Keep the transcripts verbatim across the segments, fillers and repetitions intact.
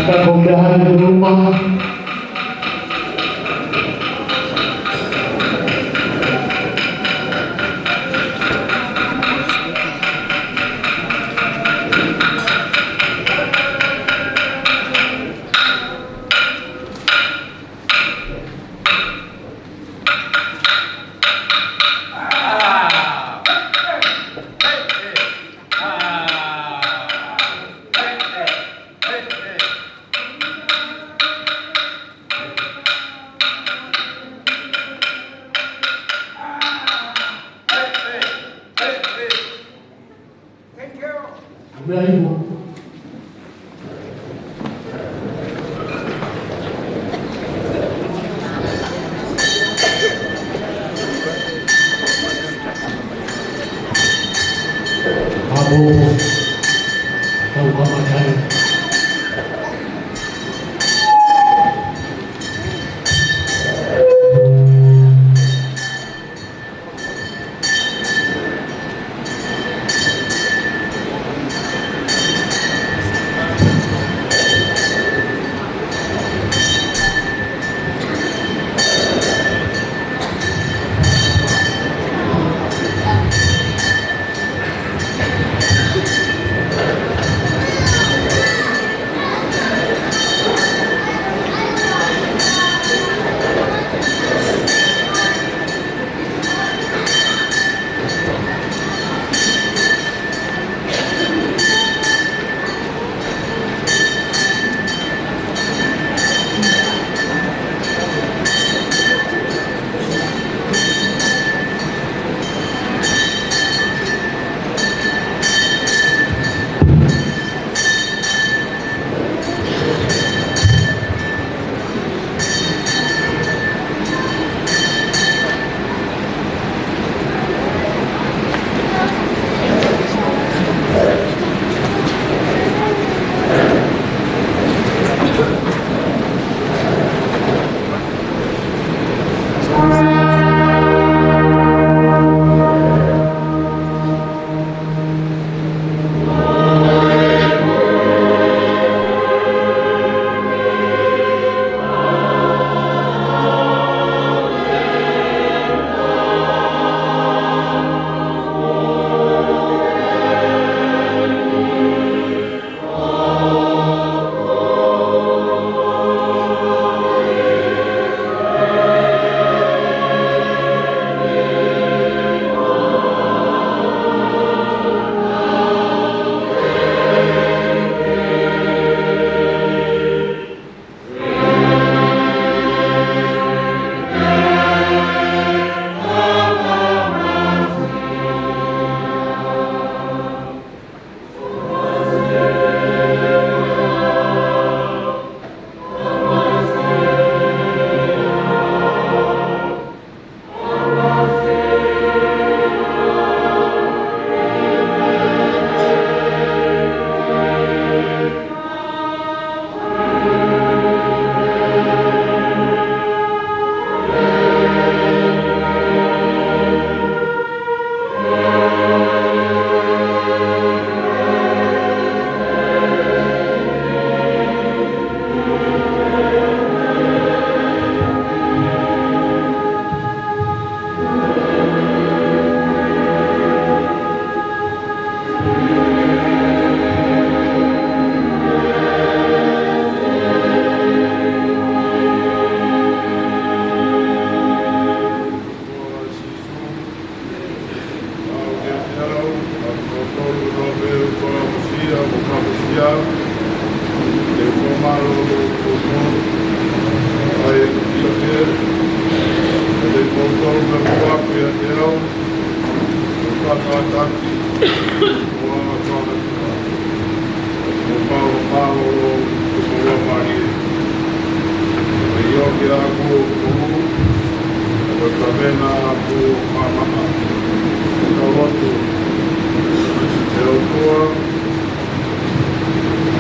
Ka ko meʻa hake ki luma. Thank you.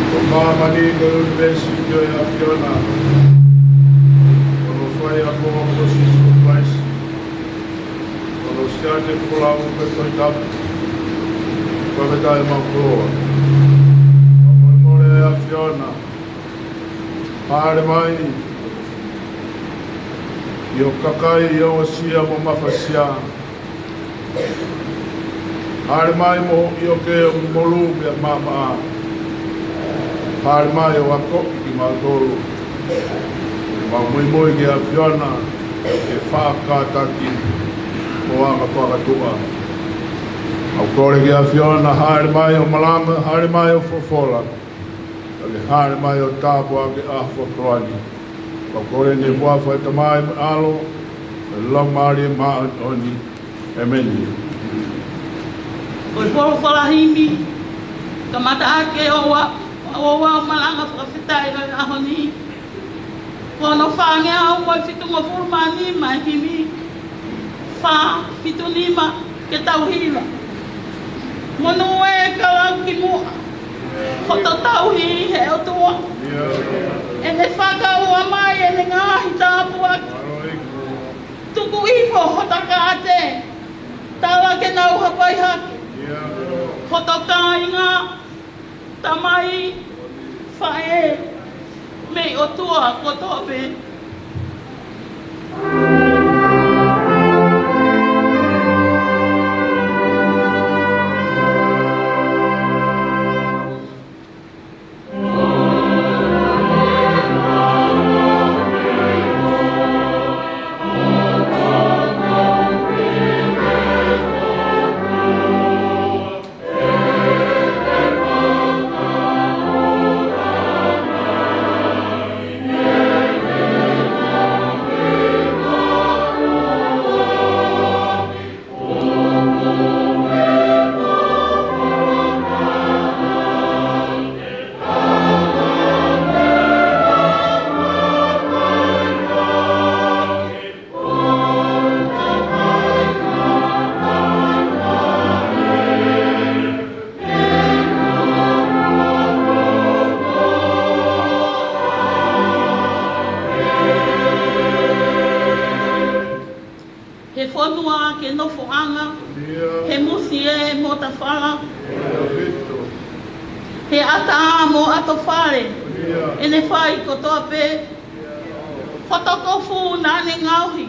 Ko māmani, ko e ʻunivēsi, ko e ʻAfiona, ʻoku fai ʻa e ʻAlo ko Sīsū Kalaisi, ʻoku siʻi ʻa e folau pē ko e tapu, ko e taʻemaʻa koloa. Ko e mole ʻa e ʻAfiona, Hāʻele mai ʻi ho kakai ʻoku asia mo mafasia. Hāʻele mai mo ʻi ho ke ʻoku molū pea maʻamaʻa. Hāʻele mai ʻo akoʻi kimautolu. Mau muimui ki he ʻAfiona ke fakakātaki ʻo anga fakatuʻa. Mau kole ki he ʻAfiona, hāʻele mai ʻo malanga, hāʻele mai ʻo folofola. Kae hāʻele mai ʻo tāpuakiʻi ʻa e fakakoloa ni. Mau kole ʻeni ʻi he huafa ʻo e Tamai mo e ʻAlo mo e Laumālie Māʻoniʻoni. ʻĒmeni. Ko e folofola himi, kamata ʻaki ʻo ua, ʻo ua malanga fakafetaʻi ʻo e ʻaho ni. Ko hono fāngeau mo e fitungofulu mā nima e himi. Fā fitu nima ke tau hiva. Monū ē ka lau ki muʻa hoto tauhi he ʻOtua. ʻEne fakauʻa mai ʻene ngaahi tāpuaki. Tuku hifo hota kaate, tala ke nau hapai hake. Hoto kāinga, tamai, faʻē, mei ʻOtua kotoa pē. He fonua ke nofoʻanga, he musie mo tafala, he ʻata mo ʻato fale, ʻene fai kotoa pē. Hoto kofu naʻa ne ngaohi,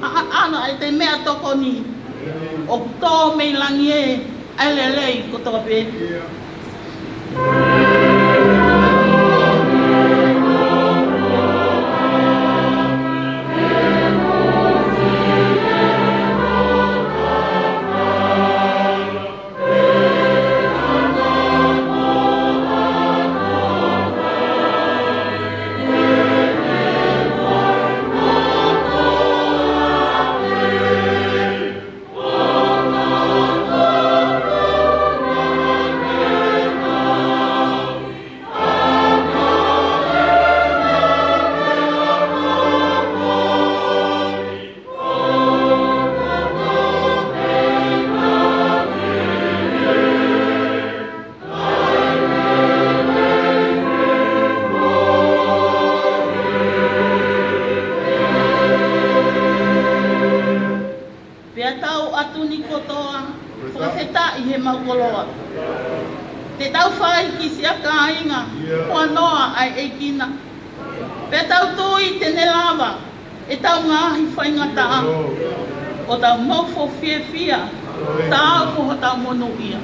ʻa, ʻa, ʻa, ʻa e te meʻatokoni, ʻoku tō mei langi ē ʻa e lelei kotoa pē. Pea tau ʻatu ni kotoa, fakafetaʻi he mau koloa. Te tau fai ki siʻa kāinga, ʻoua noa ʻa e ʻEiki na. Pea tau tui te ne lava ʻetau ngaahi faingataʻa, ʻo tau nofo fiefia, taau mo hotau monūʻia.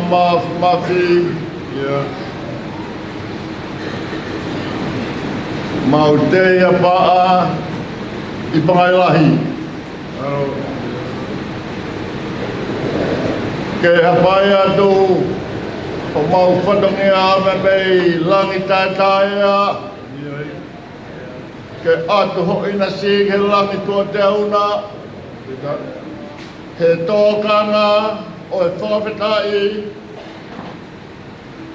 Mafimafi, ia. Mau tei a paʻa ʻi Pangai Lahi. Ke hapai atu homau fatongia mei Langi Taʻetaʻea. Ke ʻatu hoʻo ʻinasi ki he langi tuʻa teuna. He tokanga ʻo e fakafetaʻi,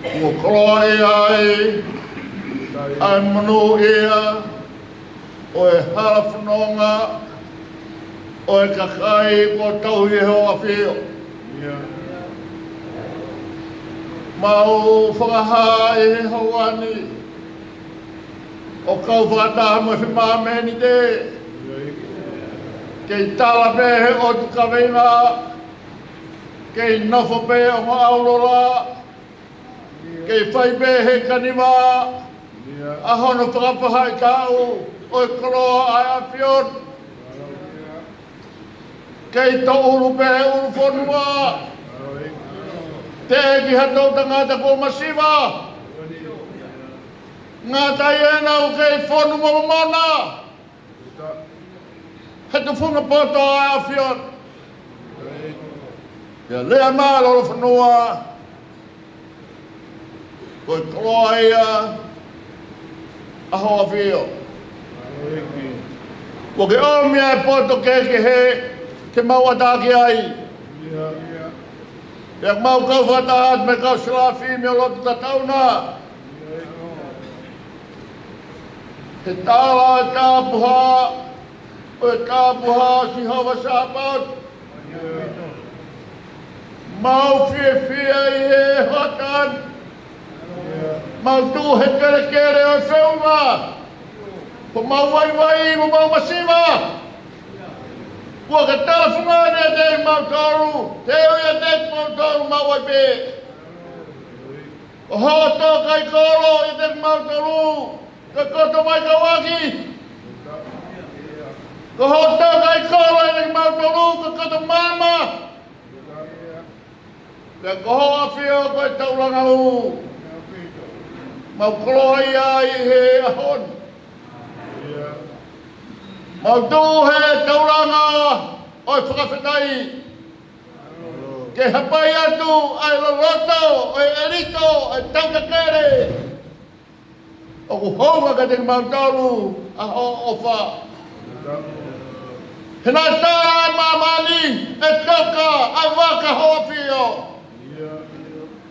kuo koloaʻia ai ʻa e monūʻia ʻo e hala fononga ʻo e kakai kuo tauhi ʻe Hoʻo ʻAfio. Mau fakahā ʻi he houa ni ʻo kau fakataha mo e femāmenite. Kei tala pē he ʻotu kaveinga, kei nofo pē ongo ʻaulola, kei fai pē he kaniva ʻa hono fakafaʻahitaʻu ʻo e koloa ʻa e ʻAfiona. Kei toʻulu pē he ʻulu fonua, teʻeki ha toʻutangata kuo masiva. Ngata ʻi heʻenau kei fonu mo momona he tufunga poto ʻa e ʻAfiona. Pea lea mālōlō fonua, ko e koloaʻia ʻa Hoʻo ʻAfio. Kuo ke ʻomi ʻa e poto kehekehe ke mau ʻatā ki ai. Pea mau kau fakataha atu mo e kau Selafimi ʻo lotu tatauna. He tala ʻo e tapuhā, ʻo e tapuhā ʻo Sihova Sāpaoti. Mau fiefia ʻi he hoʻatā ni. Mau tuʻu he kelekele ʻo e feʻunga. Ko mau vaivai, ko mau masiva. Kuo ke tala fungani ʻiate kimautolu, teu ʻiate kimautolu maʻu ai pē. Ko hoʻo tō kai kolo ʻiate kimautolu, ko e koto mai kauaki. Ko hoʻo tō kai kolo ʻiate kimautolu, ko e koto maama. Pea ko Hoʻo ʻAfio ko e taulanga ʻoku mau koloaʻia ai he ʻaho ni. Mau tuʻu he taulanga ʻo e fakafetaʻi ke hapai atu ʻa e loloto ʻo e ʻelito ʻo e tautakele ʻoku hounga kiate kimautolu ʻa Hoʻo ʻofa. He naʻe tala ʻe māmani ʻe toka ʻa e vaka Hoʻo ʻAfio.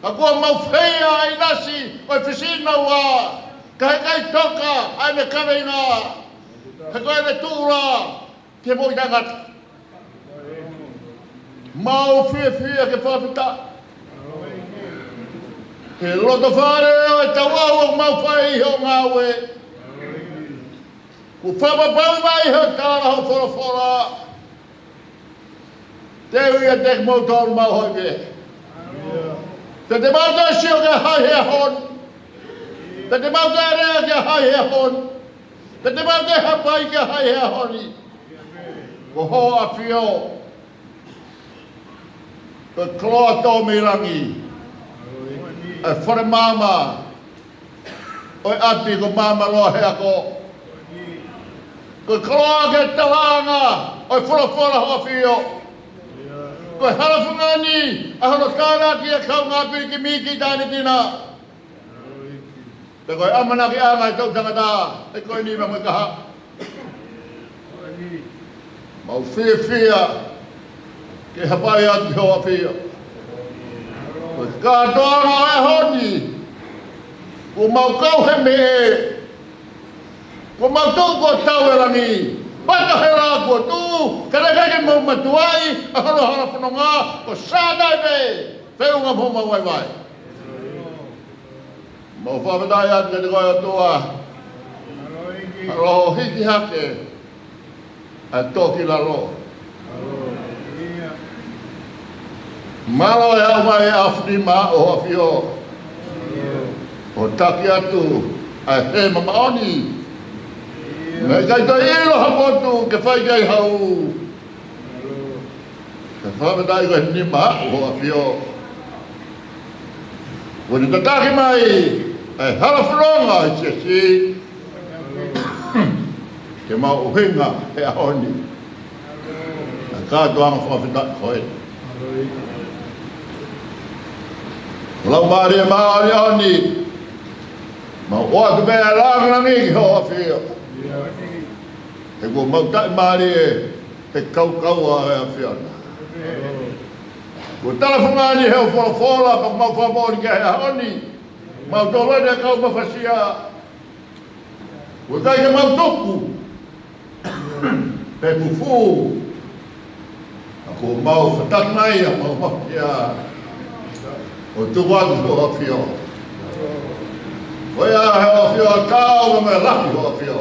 Ka kuo mau feia ʻa e ʻinasi ʻo e fisi naua, ka heʻikai toka ʻa ʻene kaveinga. He ko ʻene tuʻu lā ki he moʻui taʻengata. Mau fiefia ke fakafetaʻi he loto fale ʻo e tauʻau ʻoku mau fai ʻi hoʻo ngāue. Kuo fakapapauʻi mai ʻi hoʻo tala, hoʻo folofola. Teu ʻiate kimoutolu maʻu ai pē. Te te mau toe sio ki ha hia hon. Te te mau toe lea ki ha hia hon. Te te mau toe hapai ki ha hia hon. Ko Hoʻo ʻAfio, ko e koloa tō mei langi, ʻa e fale maama ʻo e ʻapi ko Maama Loa he ako. Ko e koloa ke talaanga ʻo e folofola Hoʻo ʻAfio. Ko e hala fungani ʻa hono tānaki ʻa e kaungā pilikimi ki ʻitāniti na. Pea ko e ʻamanakiʻanga ʻa e toʻutangata, ʻe ko e nima mo e kahaʻu. Mau fiefia ke hapai atu ki Hoʻo ʻAfio. Ko e kātoanga ʻo e ʻaho ni, kuo mau kau he meʻe, kuo mau tuʻu kuo tau e langi, pata he lā kuo tuʻu, ka naʻe ʻikai ke mau matuaʻi ʻa hono hala fononga, ko Sātai pē, feʻunga mo homau vaivai. Mau fakafetaʻi atu kiate koe ʻOtua. Mālō hiki hake ʻa e tō ki lalo. Mālō e aʻu mai ʻa e ʻAfio ni maʻa Hoʻo ʻAfio ʻo taki atu ʻa e hema māʻoniʻoni. Naʻe ʻikai toe ʻilo ha potu ke fai ki ai hau. Ke fakafetaʻi ko e nima ʻo Hoʻo ʻAfio. Kuo ne tataki mai ʻa e hala fononga ʻo e siasi ke mau ʻuhinga he ʻaho ni ʻa e kātoanga fakafetaʻi ko eni. Laumālie Māʻoniʻoni, mau ʻoatu pē ʻa e lāngilangi ki hoʻo ʻafio. He kuo mau taʻimālie he kaukaua ʻa e ʻAfiona. Kuo talafonga ni ʻe hoʻo folofola, pea mau fakamoʻoni ki he ʻaho ni. Mau toloi ʻa e kau mafasia. Kuo ʻikai ke mau tuku pe fufū. Ka kuo mau fakataki mai ʻa homau mafasia ʻo tuku atu ki hoʻo ʻafio. Ko ia he ʻafio ʻa e kau mo e lahi hoʻo ʻafio.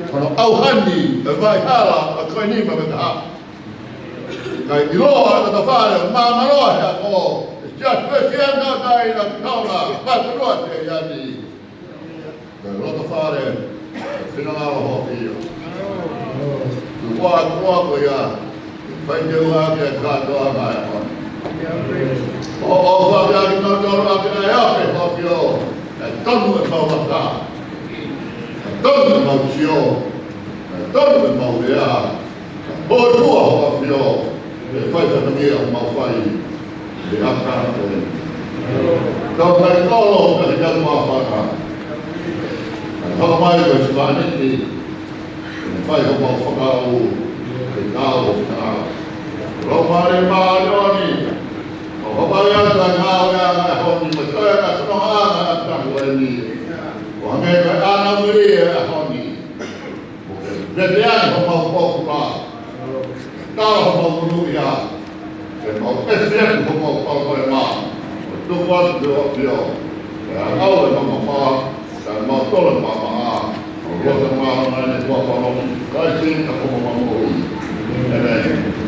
Ko hono ʻauhani ʻa e vai hala ʻa ko eni mo e taha. Kae ʻiloa ʻe he lotofale ʻo māmāloa he ako. ʻE siasi Uēsiliana ʻo Taʻahine Tonga, Papua Niu Sila. Ko e lotofale, finangalo hoʻo ʻafio. Tuku ā, tuku ā ko ia, fai te ua ke kātoa mai ʻa e ʻaho ni. ʻO, ʻo, fai ā kinautolu ʻa e ʻaho ni hoʻo ʻafio. ʻE tonu ʻemau vaka. ʻE tonu ʻemau sio. ʻE tonu ʻemau lea. ʻOtua hoʻo ʻafio, ʻe fai fatongia ʻemau fai, ʻi he ʻaho ko eni. Tau kai kolo, ka te kau mafaka. Ka tau mai ko e simaniti, ʻe fai homau fakau, ʻe kau o kau. Laumālie Māʻoniʻoni, ʻo hapai atu ʻa e ngāue ʻa e ʻaho ni, mo e toe ʻa e fononga ʻa e ʻaho ko eni. ʻO hangē ko e ʻana muli ʻa e ʻaho ni. Vete ʻa homau pōpula. Tala homau monūʻia. Ke mau ʻesi atu homau palopalema. Tuku atu ki hoʻo ʻafio. Ke ʻalu ʻemau mamafa. Ke mau tolo mamafa. ʻO loto mālōlō ʻene kuo palomi. Kalaisi ka ko homau moʻui. ʻĒmeni.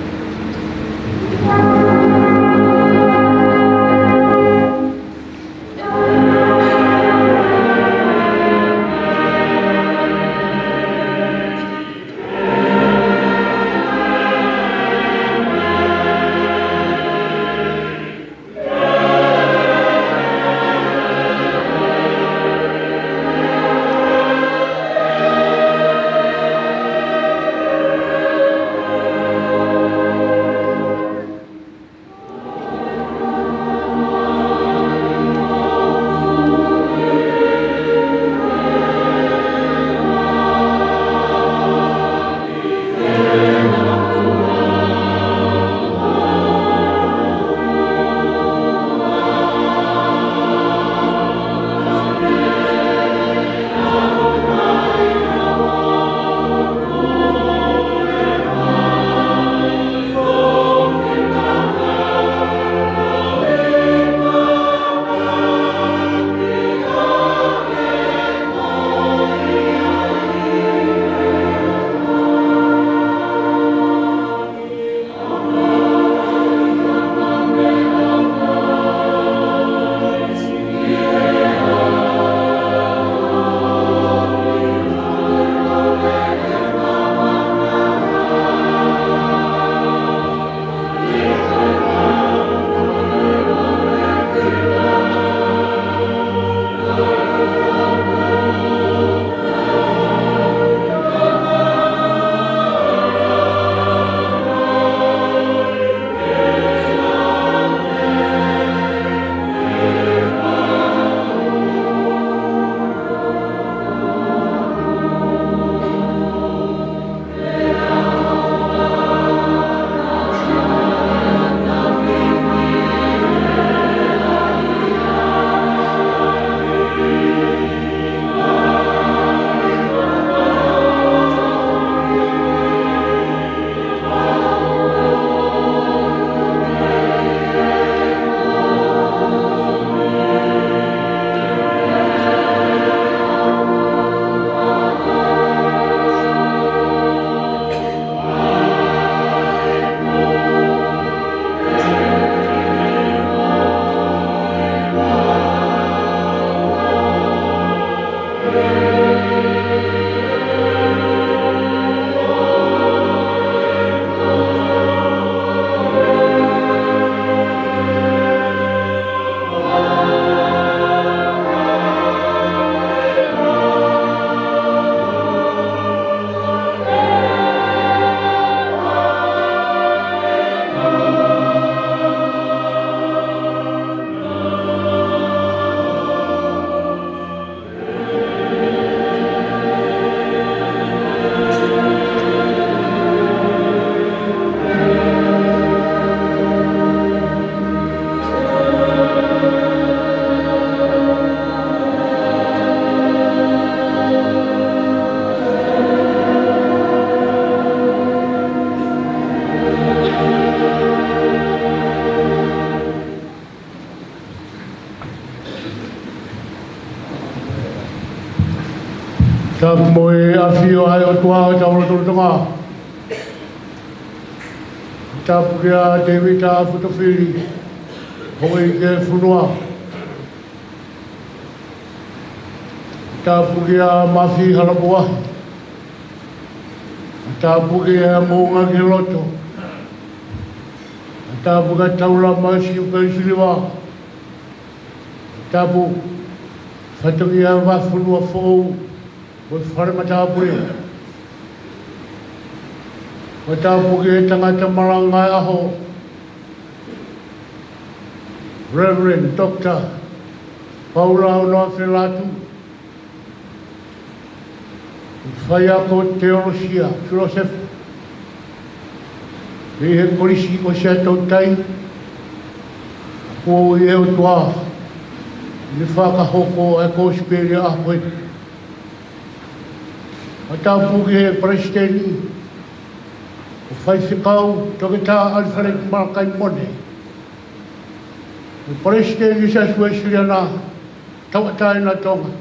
Tapu mo e ʻafio ʻa e ʻOtua ʻi hotau lotolotonga. Tapu kia Tēvita Fotofili, houʻeiki ʻo e fonua. Tapu kia Mafi Halapoahi. Tapu kia Moʻunga ki he Loto. Tapu kia Taula Masi Ukaisiliva. Tapu fatongia vahefonua foʻou mo e fale matāpule. Tapu ki he tangata malanga ʻo e ʻaho, Reverend Doctor Paula Onoa Felatu, faiako teolosia, filōsefa, mei he Kolisi ʻo Siaʻatoutai, kuo ui ʻe he ʻOtua ke fakahoko ʻa e kosipeli ʻa e ʻaho ko eni. Tapu ki he palesiteni, ko e faifekau, Toketā ʻAlifeleti Malakai Mone, ko e palesiteni ʻo e Siasi Uēsiliana Tauʻatāina ʻo Tonga,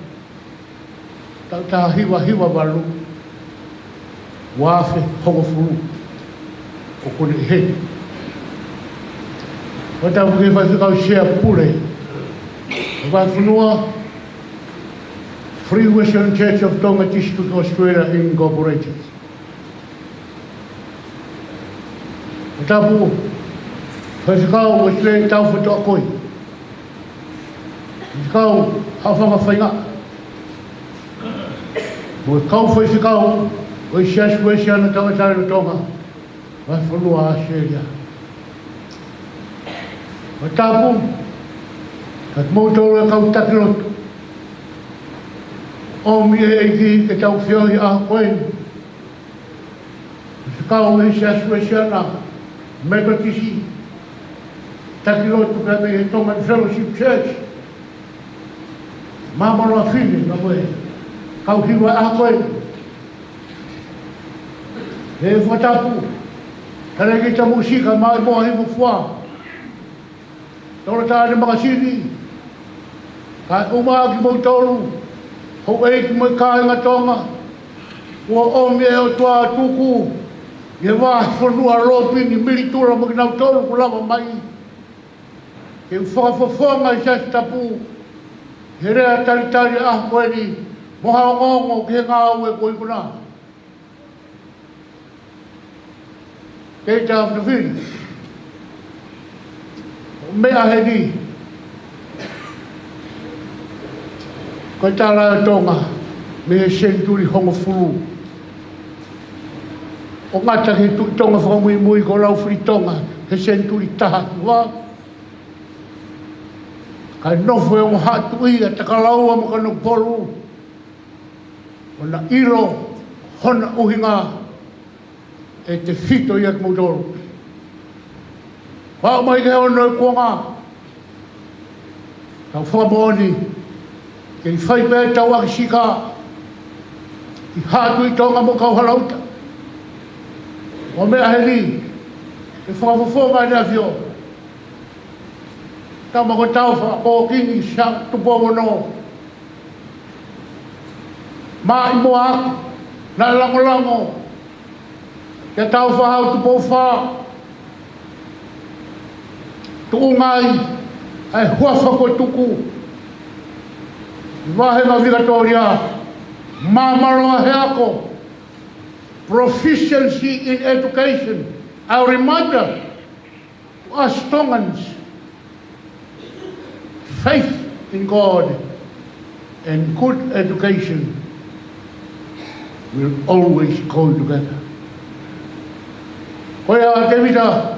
taʻu taha hiva hiva valu, ua afe hongofulu ʻoku ne ʻi heni. Tapu ki he faifekau sea pule ʻo e vahefonua, Free Wesleyan Church of Tonga District, Australia Incorporated. Tapu faifekau Uēsilī Taufa Toʻakoi, faifekau Haʻofanga Faingaʻa, mo e kau faifekau ʻo e Siasi Uēsiliana Tauʻatāina ʻo Tonga, vahefonua ʻAositelēlia. Tapu kia kimoutolu e kau taki lotu, ʻomi ʻe he ʻEiki ke tau feohi ʻaho ko eni. Faifekau mei he Siasi Uēsiliana Metotisi, taki lotu pea mei he Tongan Fellowship Church, māmani fefine, ka mo e kau hiva ʻaho ko eni. ʻE fakatapu, talēkita mūsika, Maʻimoa Hivafua, Tolotane Makasini, kaeʻumaʻā kimoutolu houʻeiki mo e kāinga Tonga kuo ʻomi ʻe he ʻOtua ʻo tuku ʻi he vahefonua, Lōpini, Militula mo kinautolu kuo lava mai ke u fakafofonga ʻi he Siasi Tapu he lea talitali ʻaho ko eni mo ha ongoongo ki he ngāue kuo ikuna. Tēvita Fotofili, ʻo meʻa heni, ko e tala ʻa Tonga mei he senituli hongofulu, ʻo ngata ki he Tuʻi Tonga fakamuimui ko Laufilitonga he senituli taha hiva, kae nofo e ongo haʻa tuʻi ʻa Takalaua mo Kanokupolu, ʻo na ʻilo hona ʻuhinga ʻe tefito ia kimoutolu. Pea ʻomai ki he ono e kuonga, tau fakamoʻoni, kei fai pē ʻetau ʻakisika ʻi Haʻa Tuʻi Tonga mo Kauhalaʻuta, ʻo meʻa heni ke fakafofonga ʻEne ʻAfio. Tama ko Taufa ko Kingi Siaʻatupou Ono, Maʻimoa, naʻe langolango kia Taufa Hautupou Fa, tuʻunga ai ʻa e huafa kuo tuku ʻi he vāhenga Vikatōlia, māmālohi he ako, proficiency in education. A reminder to us Tongans, faith in God and good education will always go together. Ko ia Tēvita,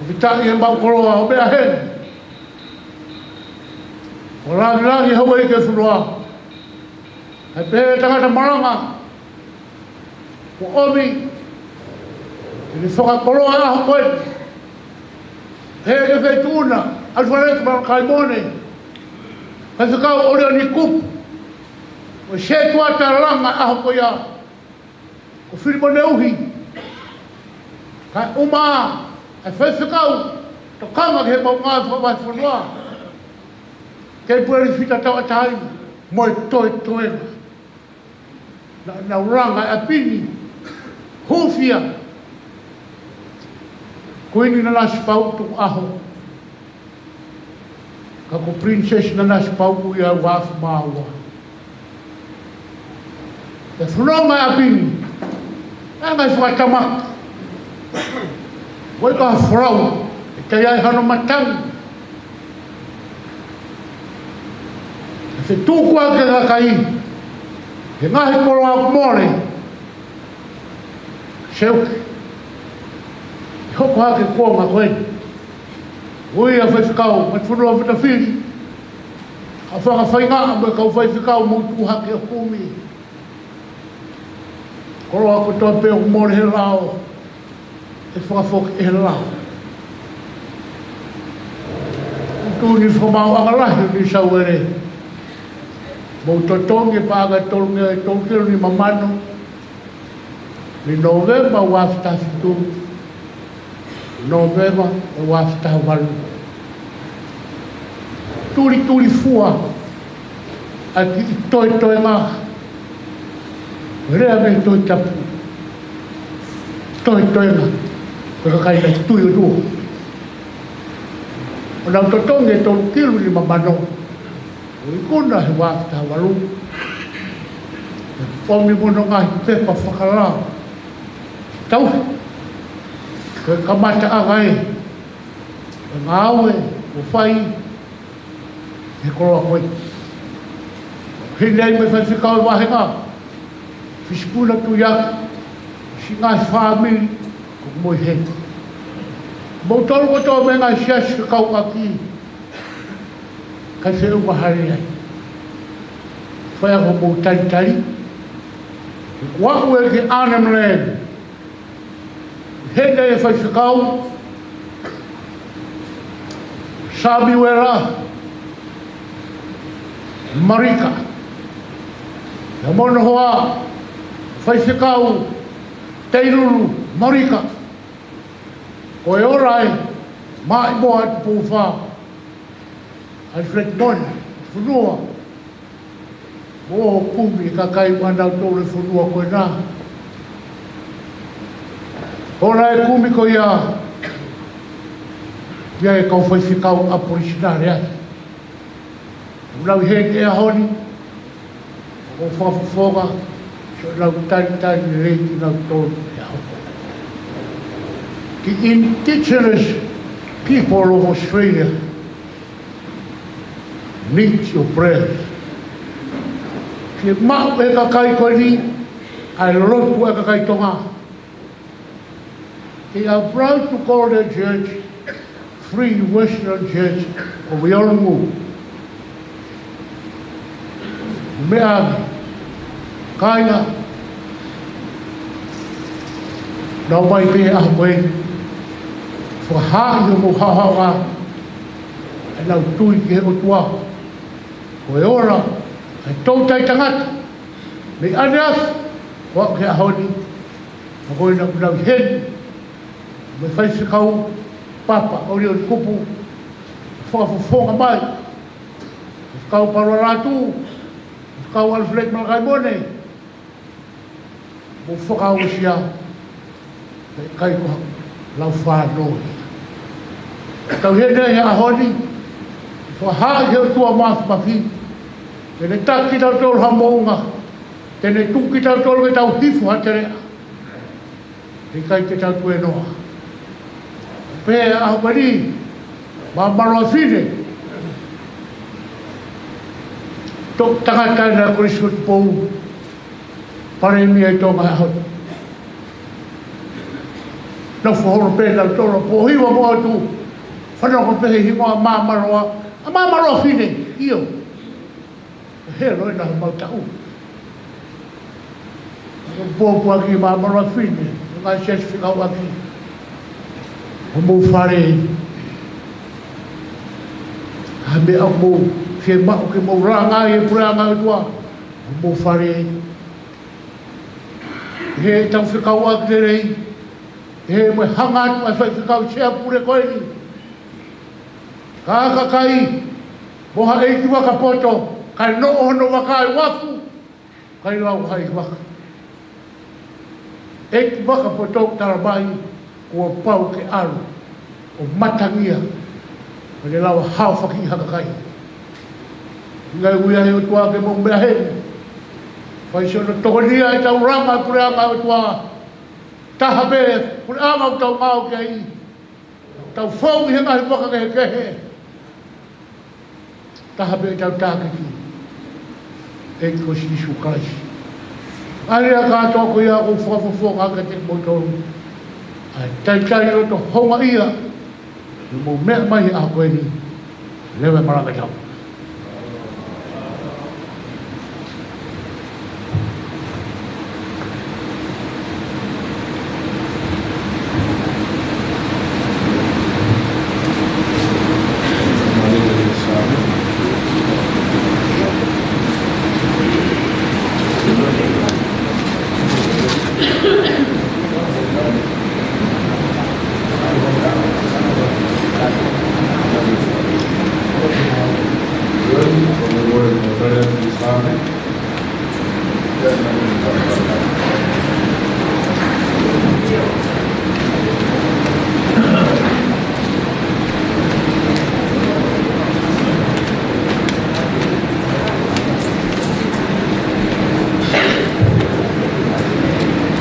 ʻoku ʻikai ke maʻu koloa ʻo meʻa heni, ʻo langilangi houʻeiki ʻo e fonua, ʻa e pehē tangata malanga kuo ʻomi ʻene fakakoloa ʻaho ko eni. He ke fetuʻuna, ʻAlifeleti Malakai Mone, faifekau ʻOlioni Kupu, ʻo e setuata langa ʻaho ko ia, ko Filimone Uhi, kaeʻumaʻā e faifekau tokanga ki he maʻuʻanga fakavahefonua, Kepueli Fita Tauʻatāina, mo e toetoenga. Naʻa nau langa e ʻapi ni, hūfia. Kuini Nanasipauʻu tuku ʻaho. Ka ko Princess Nanasipauʻu ia ʻe uaafe mā ua. ʻE fononga e ʻapi ni, ʻa e ngaahi fakatamaki. Ko e ka folau, ʻe ʻikai ai hano matangi. ʻE fetuku ʻa e kakai, he ngaahi koloa kuo mole. Seuke. ʻE hoko hake kuonga ko ē. Ui ʻa e faifekau, mei he fonua Fitafili. ʻA e fakafaingaʻa mo e kau faifekau mou tuʻu hake ʻo kumi. Koloa kotoa pē ʻoku mole he lao, ʻe fakafoki ʻe he lao. Tuʻu ni fakamaauʻanga lahi ʻo New South Wales. Mou totongi e paʻanga ʻe tolu nge, ʻe tolu kilu nima mano. Mei Nōvema uaafe taha fitu, Nōvema uaafe taha valu. Tulituli fua ʻa e kiʻi toetoenga. Lea mei he Tohi Tapu. Toetoenga. Ko e kakai naʻe tui ʻOtua. ʻO nau totongi e tolu kilu nima mano. ʻO ikuna he uaafe taha valu. Pomi mo hono ngaahi pepa fakalao. Tau. Ko e kamataʻanga ē. Ko e ngāue ʻoku fai he koloa ko ē. Hili ai mei he faifekau ʻo e vāhenga. Fisipuna Tuiaki. Siʻi ngaahi fāmili. ʻOku mou ʻi heni. Mou tolu kotoa mei he ngaahi siasi fekauʻaki. Kai feʻunga hale ai. Fai ʻa hoʻomou talitali. Kuo aʻu ē ki Arnhem Land. Heni e faifekau Samiuela Marika. Pea mo hono hoa faifekau Teilulu Marika. Ko e ola ē, Maʻimoa Tupou Fā. Alfred Mone, fonua. Mo kumi e kakai ʻa nautolu e fonua ko ena. Ola e kumi ko ia, ia e kau faifekau ʻAporisinale ai. ʻOku nau ʻi heni he ʻaho ni, ʻo fakafofonga, siʻonau talitali lelei kinautolu he ʻaho. The indigenous people of Australia need your prayers. Ke maʻu e kakai ko eni, ʻa e lotu e kakai Tonga. They are proud to call their church Free Wesleyan Church of Yolngu. Meʻa, kāinga, nau mai pē ʻaho ko ē. Fakahā ʻi hoʻomou haohaoa ʻenau tui ki he ʻOtua. Ko e ola ʻa e toutai tangata. Mei ʻaneafi, ʻo aʻu ki he ʻaho ni. Ka ko ena ʻoku nau ʻi heni. Mei he faifekau Papa ʻOliʻoli Kupu, fakafofonga mai. Faifekau Palua Lātū, faifekau Alfred Malakai Mone. Mou fakaʻosi ia, ʻikai ko ha lau fānau. Tau ʻi heni he ʻaho ni, fakahā ʻe he ʻOtua Māfimafi, te ne taki kitautolu ha moʻunga, te ne tuku kitautolu ke tau hifo ha teleʻa. He ʻikai te tau tuēnoa. Pea ʻaho ko eni, Māmaloa Fine. Toʻu tangata ena Kolisi Tupou, Palēmia ʻi Tonga he ʻaho ni. Nau fakaholo pē nautolu, pōhiva mo ʻOtu. Fanongo pē he hingoa Māmaloa. ʻA Māmaloa Fine, ʻio. He loi na mau taʻu. Pōpoaki Māmaloa Fine, ngaahi siasi fekauʻaki. Hoʻomou fale. Ha meʻa ʻoku mou fiemaʻu ke mou langa ai e puleʻanga ʻo e ʻOtua. Hoʻomou fale. He tau fekauʻaki lelei. He mo e hanga atu ʻa e faifekau sea pule ko eni. Ka kakai, mo ha ʻeiki vaka poto, kae noʻo hono vaka ʻi uafu, kae lau ha ʻeiki vaka. ʻEiki vaka poto, tala mai kuo pau ke ʻalu ʻo matangia, ʻo ne lava haofaki ha kakai. Ngaahi ui ai ʻOtua ke mou meʻa heni. Fai siʻono tokonia ʻetau langa e puleʻanga ʻOtua. Taha pē puleʻanga ʻoku tau ngāue ki ai. Tau fou ʻi he ngaahi vaka kehekehe. Taha pē ʻetau tākiti, ʻEiki ko Sīsū Kalaisi. ʻA e lea kātoa ko ia ʻoku ou fakafofonga kiate kimoutolu, ʻa e talitali loto houngaʻia, ʻi hoʻomou meʻa mai he ʻaho ko eni. Leva e malanga ʻetau.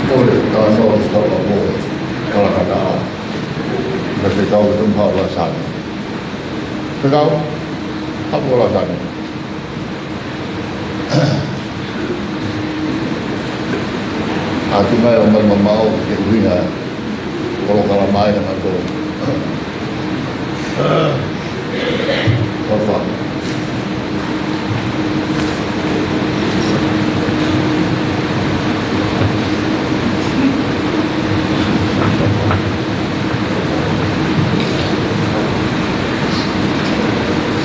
Kole, tā nō, tau a kole. Kala kata a. Ka te kau e tumu haʻu la sani. Te kau, haʻu la sani. ʻA tu mai ʻo mai mamao ke uhinga. Kolo kala mai na mato. Ofa.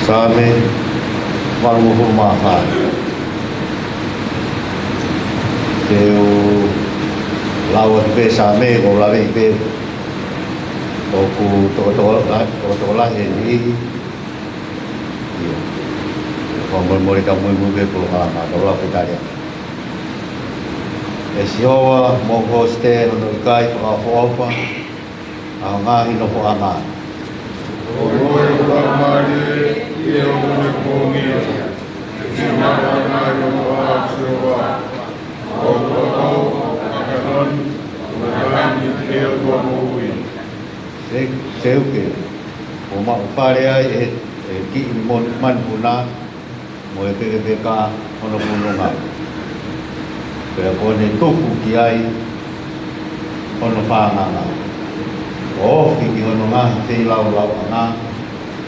Saame valungofulu mā fā. Te u lau atu pē Saame, ko u laveʻi pē ʻoku tokotoko la-, tokotoko lahi e niʻihi. ʻIo. Fakamolemole ka muimui pē polokalama, ka u lau pē tali atu. ʻE Sihova, mou hosite hono ʻikai fakaʻofoʻofa ʻa e ngaahi nofoʻanga. ʻO ʻoua ʻe lamali ʻi he ʻoku ne pongia. ʻE mata mai ʻo ʻa Sihova. ʻO ʻoua ʻe lamali ʻi he ʻoku ne pongia. Se, seuke, ʻo maʻu fale ai ʻe, ʻe kiʻi mon-, manupuna, mo e pekepeka hono pununga. Pea kuo ne tuku ki ai hono fānganga. ʻO ofi ki hono ngaahi feilaulau ʻanga,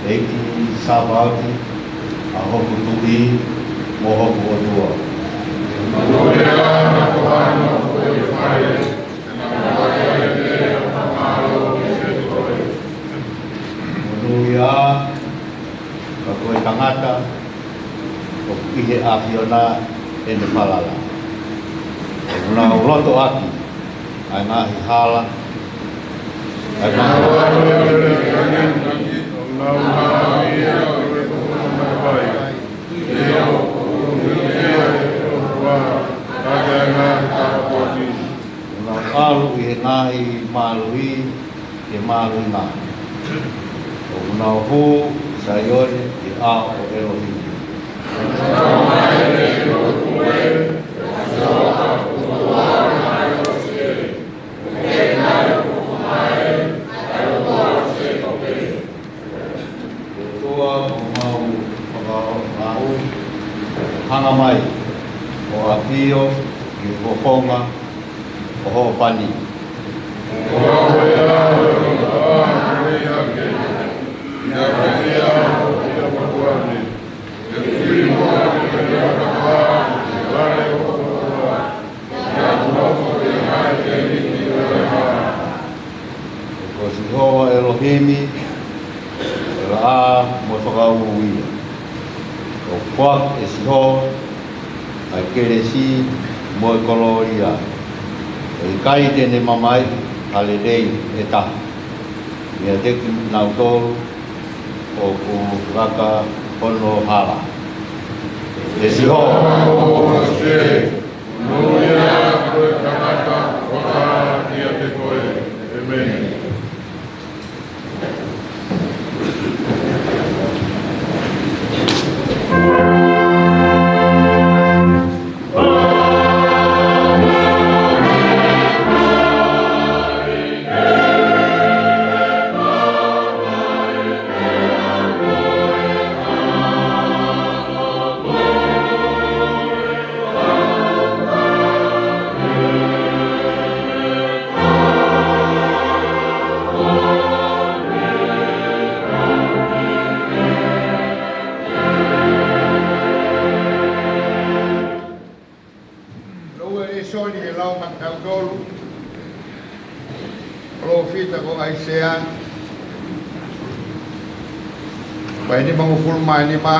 ʻEiki Sāpaoti, ʻa hoku Tuʻi, mo hoku ʻOtua. Monūʻia, ka ko e tangata ʻoku ʻi he ʻAfiona ʻene falala. ʻOku nau loto ʻaki ʻa e ngaahi hala, ʻa e ngaahi hala. ʻOku nau ʻalu ʻi he ngaahi mālohi ke mālohinga. ʻOku nau hū ʻi Saione ʻi he ʻao ʻo ʻElohimi. ʻOtua ʻoku mau fakaʻaongaʻi, hanga mai ʻo ʻafio ʻi he fofonga ʻo hoʻo pani. Ko Sihova ʻElohimi, ʻe laʻā mo e fakaū ia. ʻOku foaki ʻe Sihova ʻa e kelesi mo e kolōlia. ʻE ʻikai te ne mamahiʻi ha lelei ʻe taha meiate kinautolu ʻoku laka hono hala. ʻE Sihova. Monūʻia ko e tangata ʻoku Lau e lēsoni ke lau maʻatautolu, palōfita ko ʻAisea, vahe nimangofulu mā nima,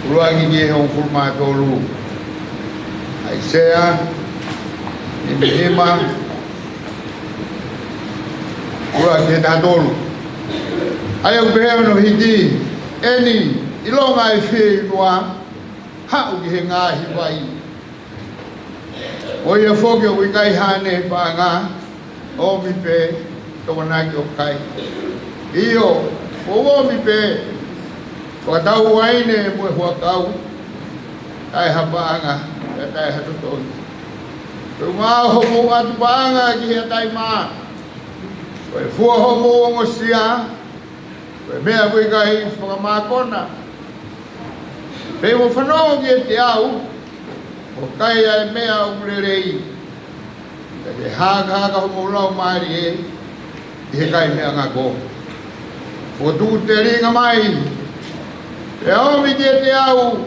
ʻuluaki ki he hongofulu mā tolu. ʻAisea, nimangofulu mā nima, ʻuluaki ki he taha tolu. ʻA ia ʻoku pehē hono hiki: Eni, ʻilonga ʻa e fieinua, haʻu ki he ngaahi vai. Ko ia foki ʻoku ʻikai haʻane paʻanga, omi pē, tokonaki ʻo kai. ʻIo, ʻoku omi pē, fakatau uaine mo e huʻakau, taʻe ha paʻanga, pea taʻe ha totongi. Ko e ʻumaʻā hoʻomou ʻatu paʻanga ki he ʻatamai, ko e fua hoʻomou ongosia, ko e meʻa ʻoku ʻikai fakamākona. Pea mou fanongo kiate au, ʻo kai ʻa e meʻa ʻoku lelei, pea ke hakahaka homou laumālie ʻi he kai meʻangako. Fokotuʻu telinga mai, pea omi kiate au,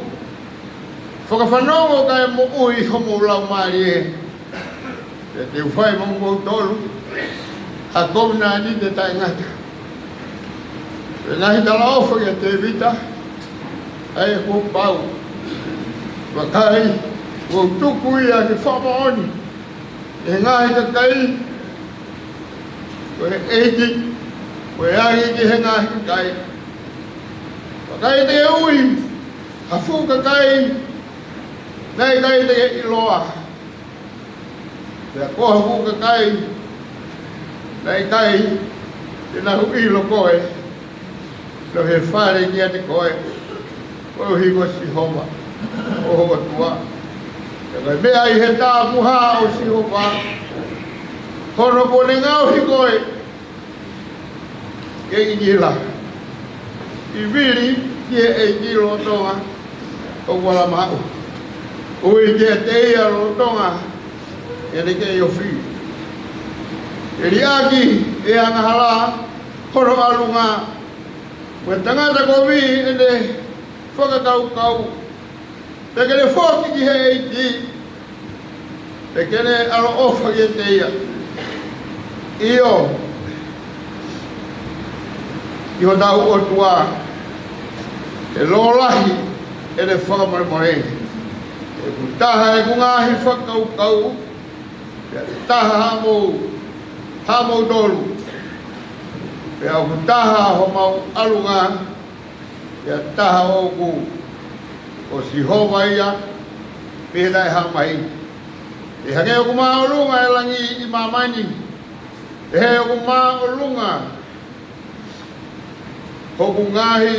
fakafanongo kae moʻui homou laumālie. Pea te u fai maʻamoutolu ha kovinānite taʻengata. Ko e ngaahi talaʻofa kia Tēvita, ʻa ia kuo pau. Vakai, kuo u tuku ia ke fakamoʻoni ʻi he ngaahi kakai, ko e ʻEiki, ko e ʻEiki ki he ngaahi kakai. Vakai, te u ui ha fuʻu kakai naʻe ʻikai te ke ʻiloa, pea ko ha fuʻu kakai naʻe ʻikai te nau ʻilo koe, ʻi he fale kiate koe, koeʻuhi ko Sihova ko ho ʻOtua. Pea ko e meʻa ʻi he tāpuhā ʻo Sihova, ko hono kuo ne ngaohi koe ke ʻi ʻIla, ʻi vili ki he ʻEiki lolotonga ʻoku ala maʻu. Ui kiate ia lolotonga ʻene kei ofi. Ke liʻaki ʻe he angahala hono ʻalunga, mo e tangata kovi ʻene fakakaukau. Pea ke ne foki ki he ʻEiki, pea ke ne ʻaloʻofa kiate ia. ʻIo, ʻi hotau ʻOtua, ʻe lōlahi ʻene fakamolemole. ʻOku taha ʻeku ngaahi fakakaukau, pea taha haʻamou, haʻamoutolu. Pea ʻoku taha homau ʻalunga, pea taha ʻoʻoku, ko Sihova ia, pea taʻe hā mai. ʻE hangē ʻoku māʻolunga e langi ʻi māmani, ʻe hangē ʻoku māʻolunga hoku ngaahi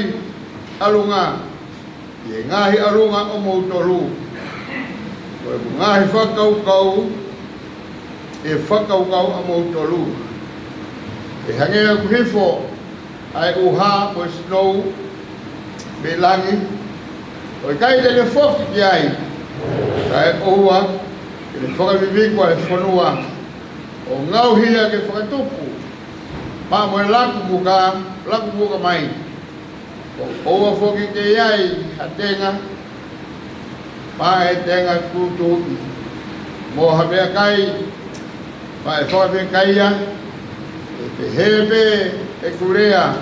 ʻalunga ʻi he ngaahi ʻalunga ʻomoutolu. Ko ʻeku ngaahi fakakaukau ʻe fakakaukau ʻamoutolu. ʻE hangē ʻoku hifo ʻa e ʻuha mo e sinou mei langi, ʻo ʻikai te ne foki ki ai, kae ʻoua ke ne fakaviviku ʻa e fonua, ʻo ngaohi ia ke fakatupu maʻa mo e laku muka, laku muka mai. ʻO ʻoua foki ke ʻi ai ha tenga, maʻa e tenga tūtuuʻi, mo ha meʻakai, maʻa e fakafiekaia, ʻe pehē pē ʻeku lea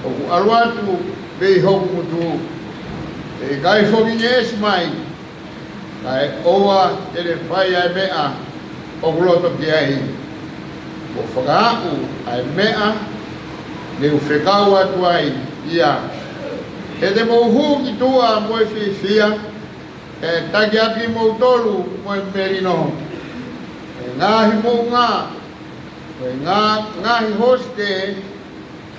ʻoku ʻalu atu mei hoku ngutu. ʻE ʻikai foki ke ʻasi mai, kae ʻoua te ne fai ʻa e meʻa ʻoku loto ki ai, mo fakaaʻu ʻa e meʻa ne u fekau atu ai ia. He te mou hū ki tuʻa mo e fiefia, ʻe taki ʻaki kimoutolu mo e melino. ʻE Ngaahi moʻunga, ko e ngā-, ngaahi hosite,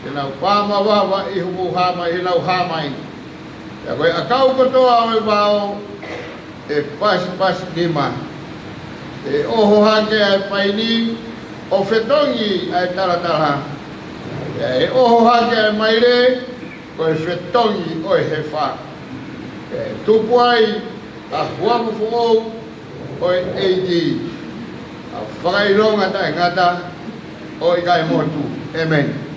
te nau pā mavava ʻi homou hā mai, ʻi heʻenau hā mai. Pea ko e ʻakau kotoa ʻo e vao, ʻe pasipasi nima. ʻE ʻoho hake ʻa e paini, ʻo fetongi ʻa e talatala. Pea ʻe ʻoho hake ʻa e maile, ko e fetongi ʻo e hefa. Pea ʻe tupu ai ʻa e huafa foʻou ʻo e ʻEiki. ʻA e fakaʻilonga taʻengata ʻo ʻikai motu. ʻĒmeni.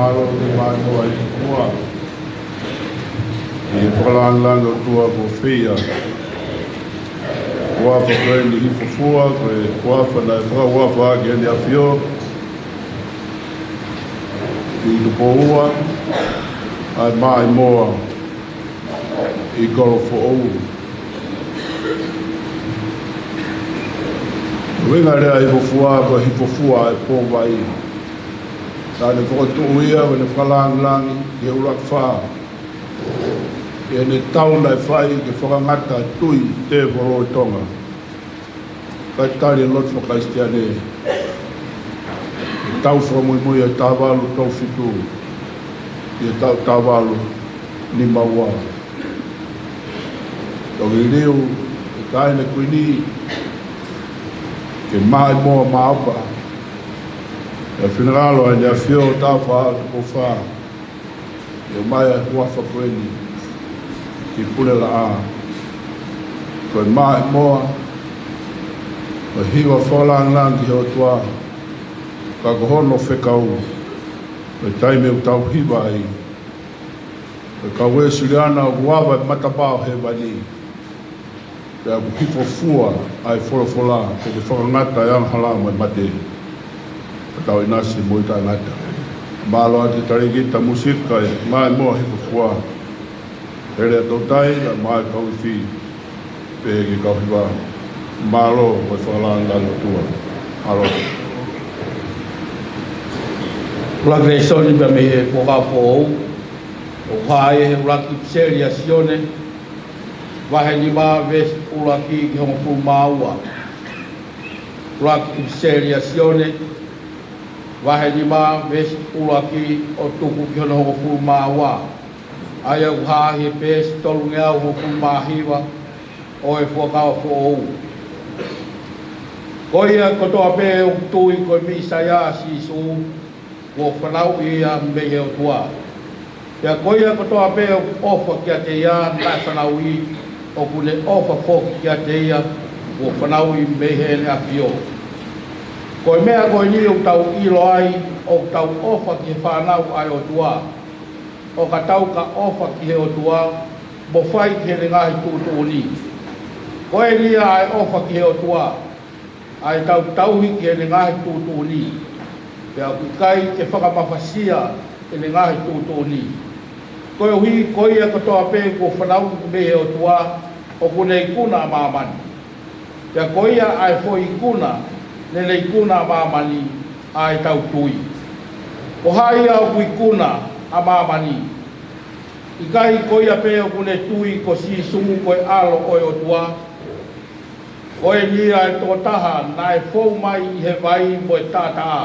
Mālō ki he maʻimoa ʻa e ʻOtua. ʻI he fakalāngilangi ʻOtua kuo fai. Huafa ko eni hifo fua, ko e huafa naʻe fakahuafa ʻaki ʻEne ʻAfio ʻi Tupou Ua ʻa e maʻimoa ʻi Kolofoʻou. Ko e ʻuhinga e lea hifo fua, ko e hifo fua ʻa e pō vai. Naʻa ne fokotuʻu ia ko ʻene fakalāngilangi ki he ʻuluaki fā, ʻi heʻene tau naʻe fai ke fakangata e tui tēvolo ʻi Tonga. Kae tali e lotu faka-Kalisitiane, ʻi he taʻu fakamuimui ʻo e taha valu tolu fitu ki he taʻu taha valu nima ua. Toki liliu ʻe he Taʻahine Kuini ke maʻimoa Maʻopa, ʻi he finangalo ʻa ʻEne ʻAfio Tāufaʻāhau Tupou Fā, ʻo ʻomai ʻa e huafa ko eni ki Pulelaʻā. Ko e maʻimoa, ko e hiva fakalāngilangi ki he ʻOtua, ka ko hono fekau, ko e taimi ʻoku tau hiva ai, ko e kau Uēsiliana ʻoku ava e matapā ʻo hēvani, pea ʻoku hifo fua ʻa e folofola ke ne fakangata e angahala mo e mate. Ka tau ʻinasi mo e taʻengata. Mālō atu e talēkita mūsika ʻi he maʻimoa hifo fua. Hele atu ʻo tai, kae ʻumaʻā e kau ifi, pehē ki he kau hiva. Mālō, ko e fakalāngilangi ʻOtua. Mālō. ʻUluaki lēsoni pē mei he Fuakava Foʻou, ʻoku hā ia he ʻuluaki ʻipiseli ʻa Sione, vahe nima, veesi ʻuluaki ki he hongofulu mā ua. ʻUluaki ʻipiseli ʻa Sione, vahe nima, veesi ʻuluaki ʻo tuku ki hono hongofulu mā ua. ʻA ia ʻoku hā ʻi he peesi tolungeau hongofulu mā hiva ʻo e Fuakava Foʻou. Ko ia kotoa pē ʻoku tui ko e Mīsaia ʻa Sīsū, kuo fanauʻi ia mei he ʻOtua. Pea ko ia kotoa pē ʻoku ʻofa kiate ia naʻe fanauʻi, ʻoku ne ʻofa foki kiate ia kuo fanauʻi mei heʻene ʻAfio. Ko e meʻa ko eni ʻoku tau ʻilo ai ʻoku tau ʻofa ki he fānau ʻa e ʻOtua, ʻo ka tau ka ʻofa ki he ʻOtua mo fai ki heʻene ngaahi tuʻutuʻuni. Ko eni ia ʻa e ʻofa ki he ʻOtua, ʻa ʻetau tauhi ki heʻene ngaahi tuʻutuʻuni, pea ʻoku ʻikai ke fakamafasia ʻene ngaahi tuʻutuʻuni. Koeʻuhi ko ia kotoa pē kuo fanauʻi mei he ʻOtua, ʻoku ne ikuna ʻa māmani. Pea ko ia ʻa e foʻi ikuna naʻa ne ikuna ʻa māmani, ʻa ʻetau tui. Ko hai ia ʻoku ikuna ʻa māmani? ʻIkai ko ia pē ʻoku ne tui ko Sīsū ko e ʻAlo ʻo e ʻOtua? Ko eni ia ʻa e tokotaha naʻe fou mai ʻi he vai mo e taʻataʻa,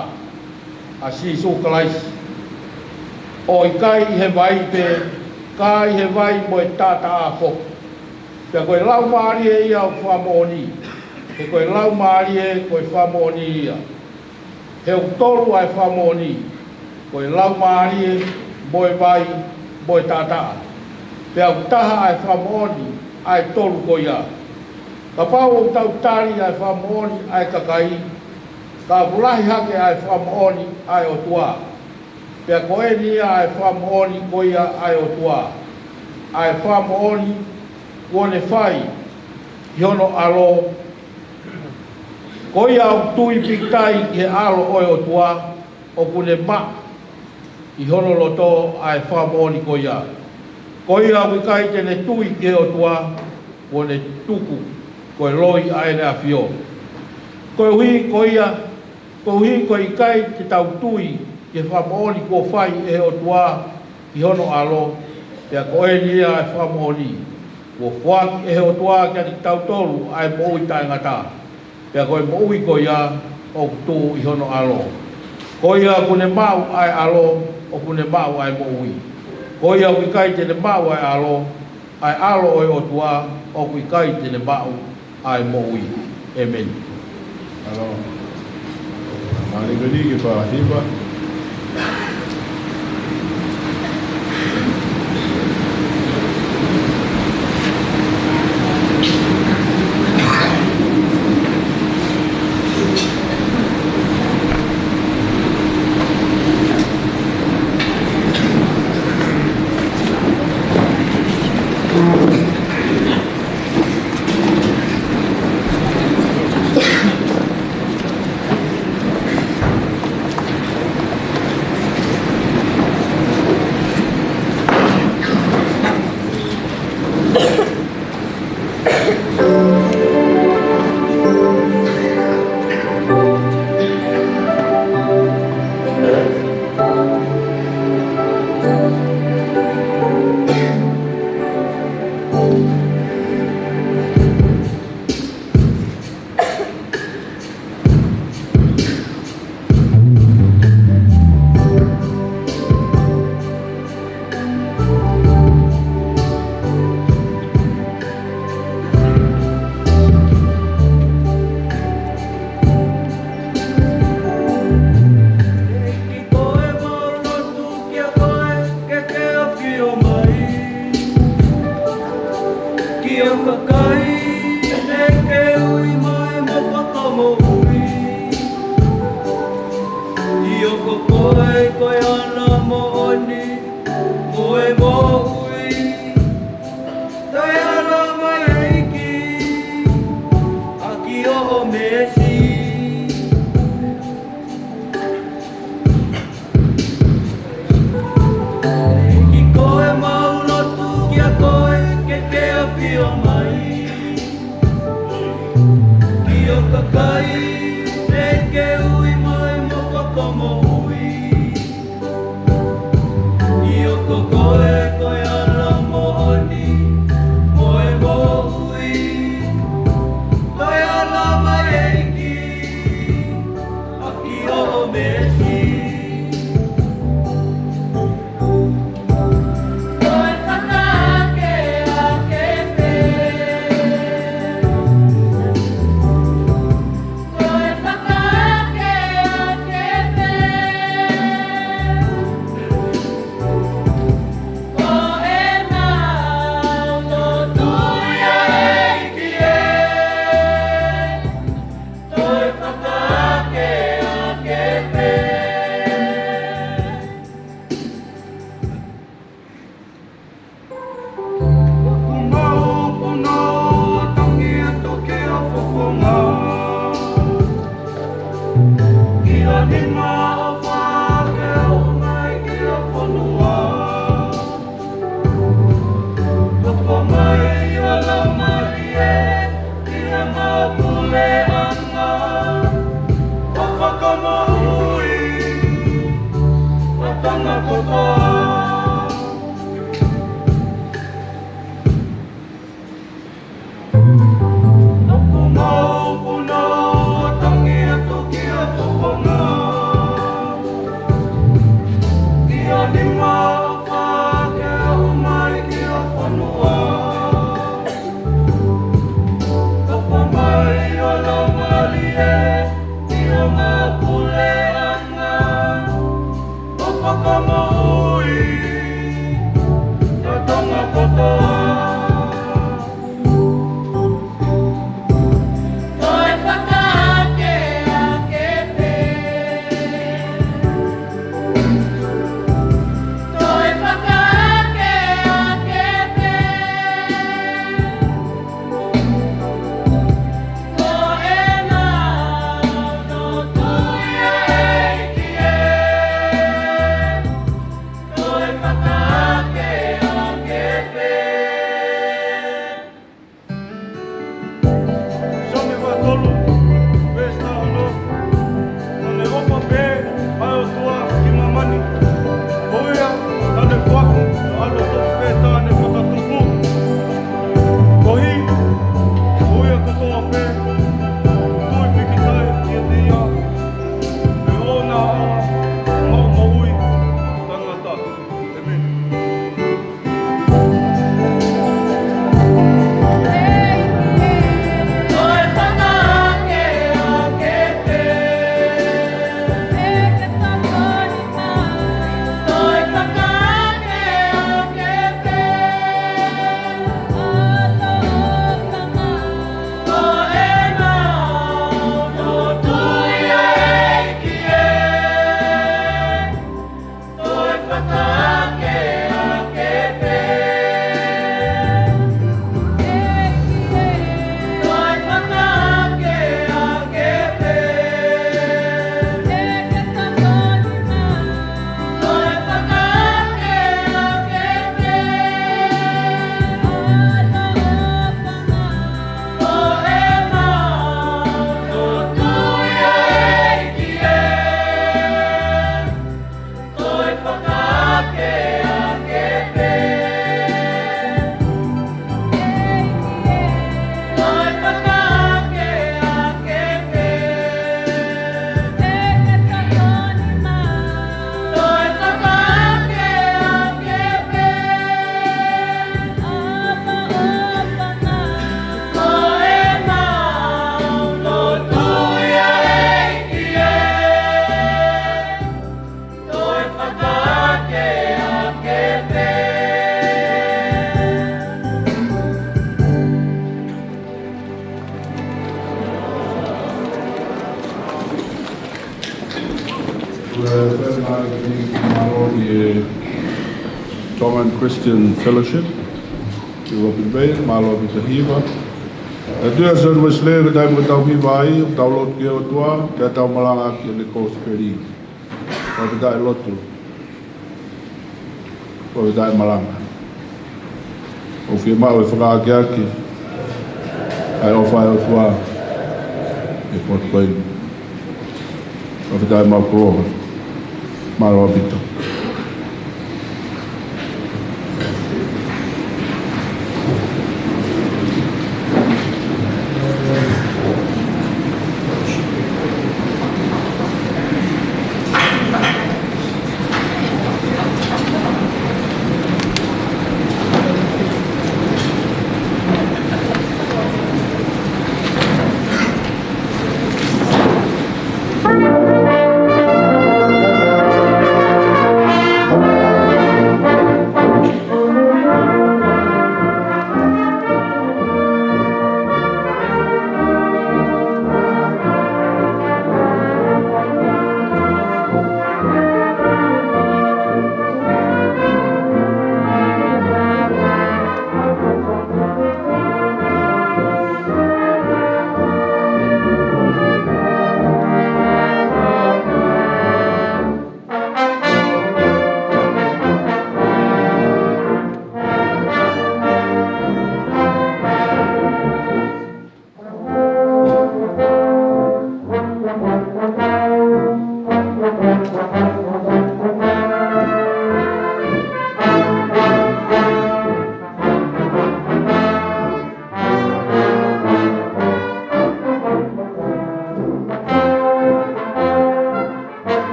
ʻa Sīsū Kalaisi. ʻO ʻikai ʻi he vai pē, ka ʻi he vai mo e taʻataʻa foki. Pea ko e Laumālie ia ʻoku fakamoʻoni, he ko e Laumālie ko e fakamoʻoni ia. He ʻoku tolu ʻa e fakamoʻoni, ko e Laumālie, mo e vai, mo e taʻataʻa. Pea ʻoku taha ʻa e fakamoʻoni ʻa e tolu ko ia. Kapau ʻoku tau tali ʻa e fakamoʻoni ʻa e kakai, ka ʻoku lahi hake ʻa e fakamoʻoni ʻa e ʻOtua. Pea ko eni ia ʻa e fakamoʻoni ko ia ʻa e ʻOtua, ʻa e fakamoʻoni kuo ne fai ki hono ʻAlo. Ko ia ʻoku tui pīkitai ki he ʻAlo ʻo e ʻOtua, ʻoku ne maʻu ʻi hono loto ʻa e fakamoʻoni ko ia. Ko ia ʻoku ʻikai te ne tui ki he ʻOtua, kuo ne tuku ko e loi ʻa ʻEne ʻAfio. Koeʻuhi ko ia, koeʻuhi ko e ʻikai te tau tui ki he fakamoʻoni kuo fai ʻe he ʻOtua ki hono ʻAlo, pea ko eni ia ʻa e fakamoʻoni, kuo foaki ʻe he ʻOtua kiate kitautolu ʻa e moʻui taʻengata. Pea ko e moʻui ko ia ʻoku tuʻu ʻi hono ʻAlo. Ko ia ʻoku ne maʻu ʻa e ʻAlo, ʻoku ne maʻu ʻa e moʻui. Ko ia ʻoku ʻikai te ne maʻu ʻa e ʻAlo, ʻa e ʻAlo ʻo e ʻOtua, ʻoku ʻikai te ne maʻu ʻa e moʻui. ʻĒmeni. ʻAlo. Mālō ʻEiki ke fakahiva. Kakai, te ke ui mai mo fakamoʻui. ʻIo ko koe ko e ala moʻoni mo e moʻui. Toe ala mai ʻEiki, ʻaki hoʻo meesi. ʻEiki ko e mau lotu kia koe ke ke ʻafio mai. ʻIo kakai, te ke ui mai mo fakamoʻui. ʻIo ko koe ko e ala moʻoni mo e moʻui. Toe ala mai ʻEiki, ʻaki hoʻo meesi. Ko e fakaakeake pē. Ko e fakaakeake pē. Ko Mālō ki he Tongan Christian Fellowship ʻi Robin Bay, mālō ʻaupito hiva. ʻA e Tuʻi ʻa Sione Uēsilī, ko e taimi ʻoku tau hiva ai, ʻoku tau lotu ki he ʻOtua, pea tau malangaʻaki ʻene kosipeli. Fakafetaʻi lotu. Fakafetaʻi malanga. ʻOku fiemaʻu e fakaakeake ʻa e ʻofa ʻa e ʻOtua ʻi he potu ko eni. Fakafetaʻi mau koloa. Mālō ʻaupito.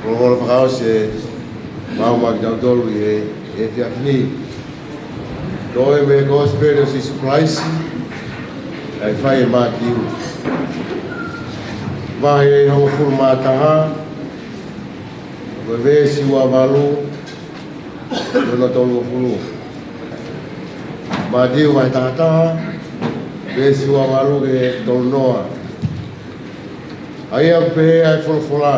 Holoholoi fakaʻosi ʻemau maʻu kitautolu ʻi he, ʻi he efiafi ni. Ko e mei he Kosipeli ʻo Sīsū Kalaisi, ʻa ia ʻoku fai ʻe Mātiu. Vahe hongofulu mā taha, ko e veesi ua valu, ki hono tolu fulu. Mātiu vahe taha taha, veesi ua valu ki he tolu noa. ʻA ia ʻoku pehē ʻa e folofola: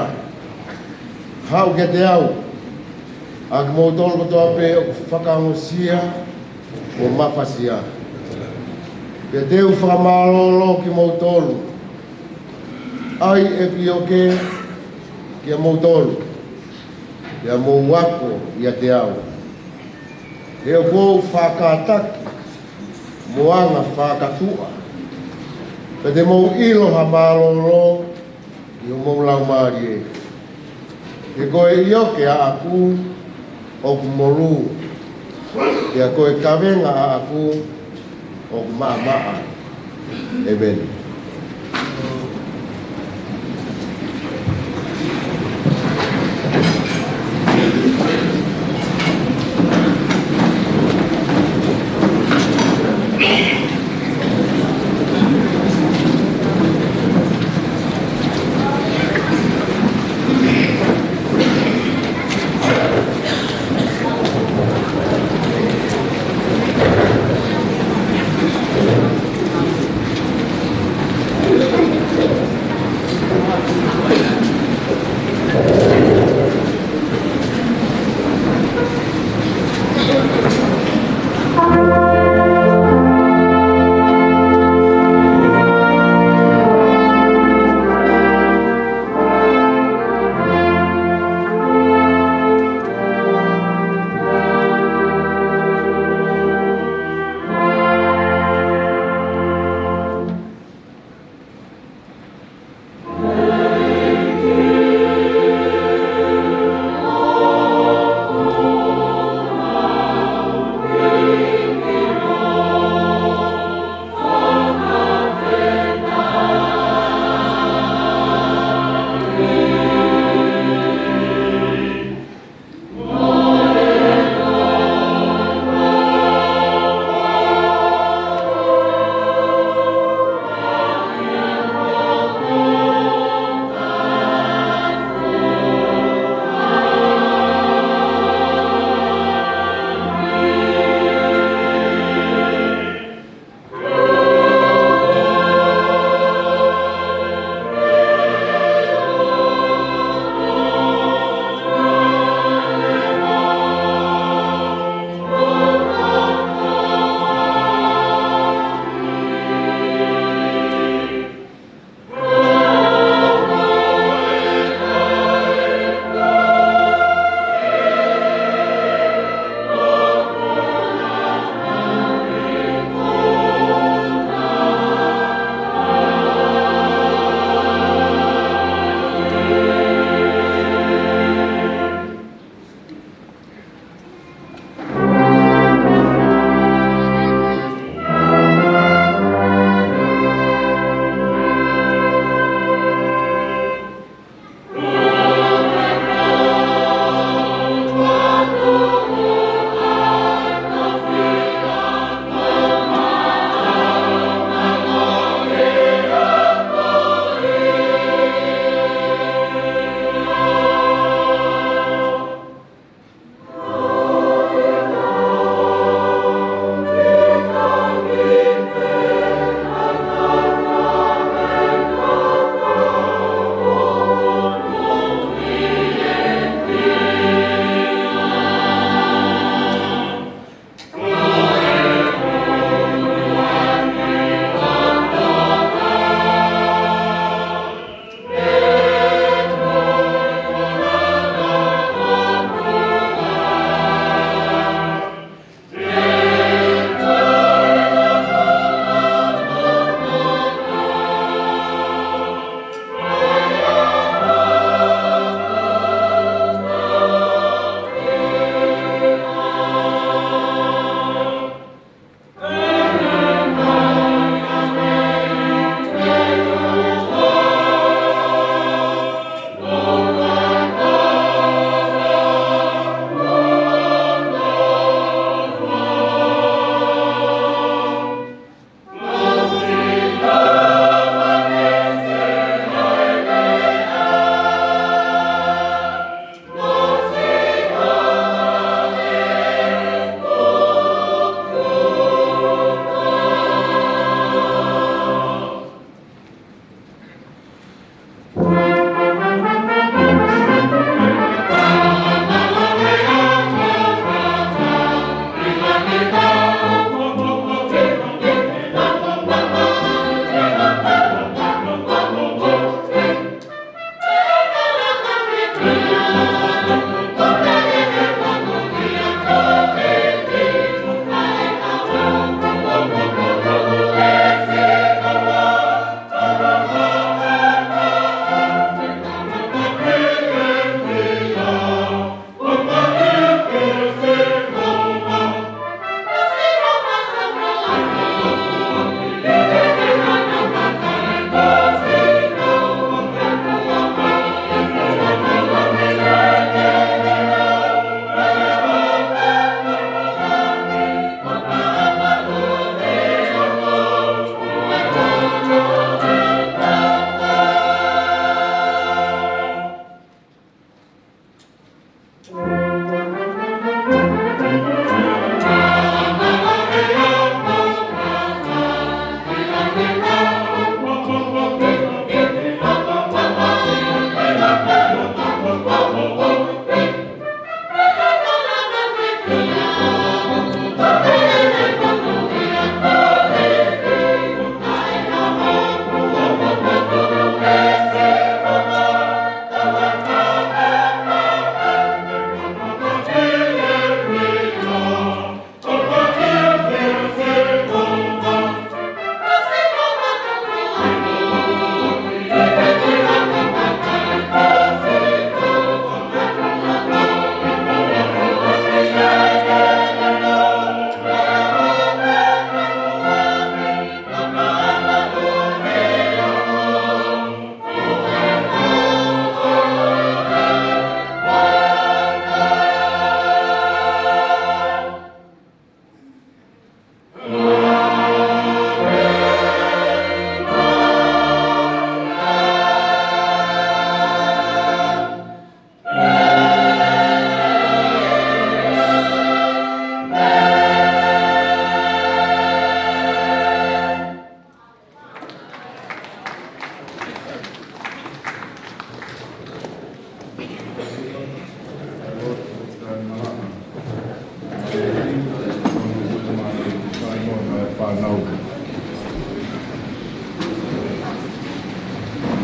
Haʻu kiate au, ʻa kimoutolu kotoa pē ʻoku fakaongosia mo mafasia, pea te u fakamālōlō kimoutolu. ʻAi ʻeku ʻioke kiate kimoutolu, pea mou ako ʻiate au. He ʻoku ou faʻa kātaki mo anga fakatuʻa, pea te mou ʻilo ha mālōlō ʻi homou laumālie. He ko e ʻioke ʻaʻaku ʻoku molū, pea ko e kavenga ʻaʻaku ʻoku maʻamaʻa. ʻĒmeni.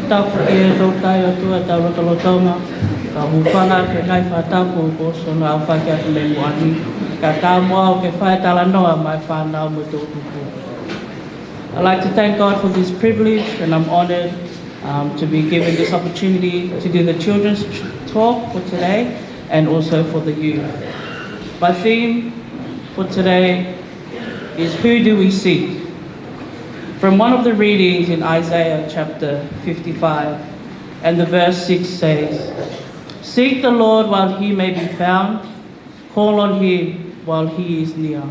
Tapu ki he Tolu Tahaʻi ʻOtua ʻi hotau lotolotonga, kae hūfanga ʻa e ngaahi fakatapu kuo ʻosi hono aofaki atu mei muʻa ni, kae ʻatā muʻa au ke fai e talanoa maʻa e fānau mo e toʻutupu. I'd like to thank God for this privilege, and I'm honored, um, to be given this opportunity to do the children's talk for today and also for the youth. My theme for today is, "Who do we seek?" From one of the readings in Isaiah chapter fifty-five, and the verse six says, "Seek the Lord while he may be found, call on him while he is near."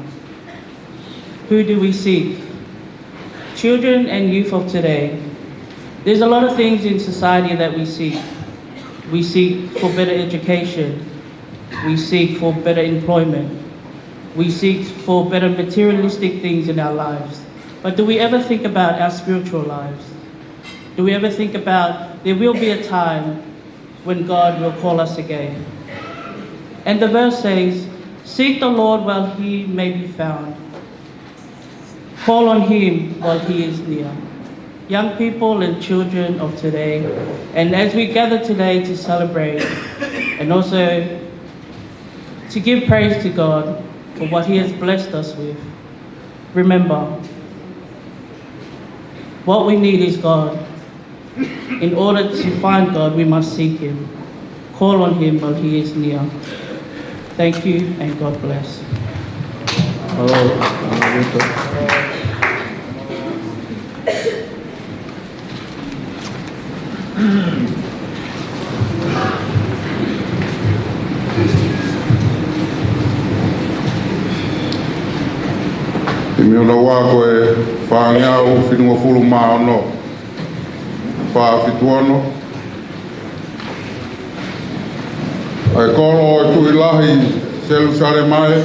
Who do we seek? Children and youth of today, there's a lot of things in society that we seek. We seek for better education. We seek for better employment. We seek for better materialistic things in our lives. But do we ever think about our spiritual lives? Do we ever think about there will be a time when God will call us again? And the verse says, "Seek the Lord while he may be found. Call on him while he is near." Young people and children of today, and as we gather today to celebrate and also to give praise to God for what he has blessed us with, remember, what we need is God. In order to find God, we must seek him. Call on him while he is near. Thank you and God bless. Himi hono ua ko e fāngeau fitungofulu mā ono. Fā fitu ono. ʻA e kolo ʻo e Tuʻi Lahi Selusalema ē.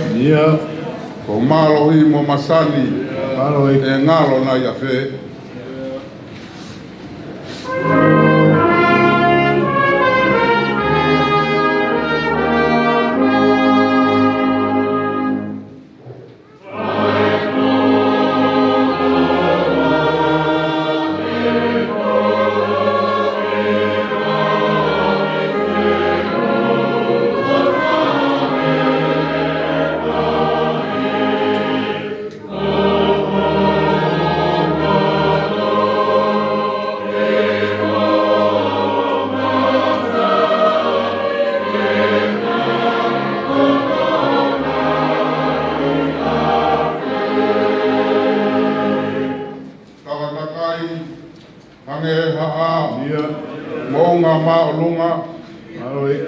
Ko e mālohi mo e masani ʻe ngalo nai ʻafē? Takatakai, hangē ha ʻā, moʻunga māʻolunga,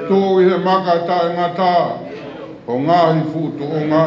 tuʻu ʻi he maka taʻengata ʻo e ngaahi fuʻu tuʻunga.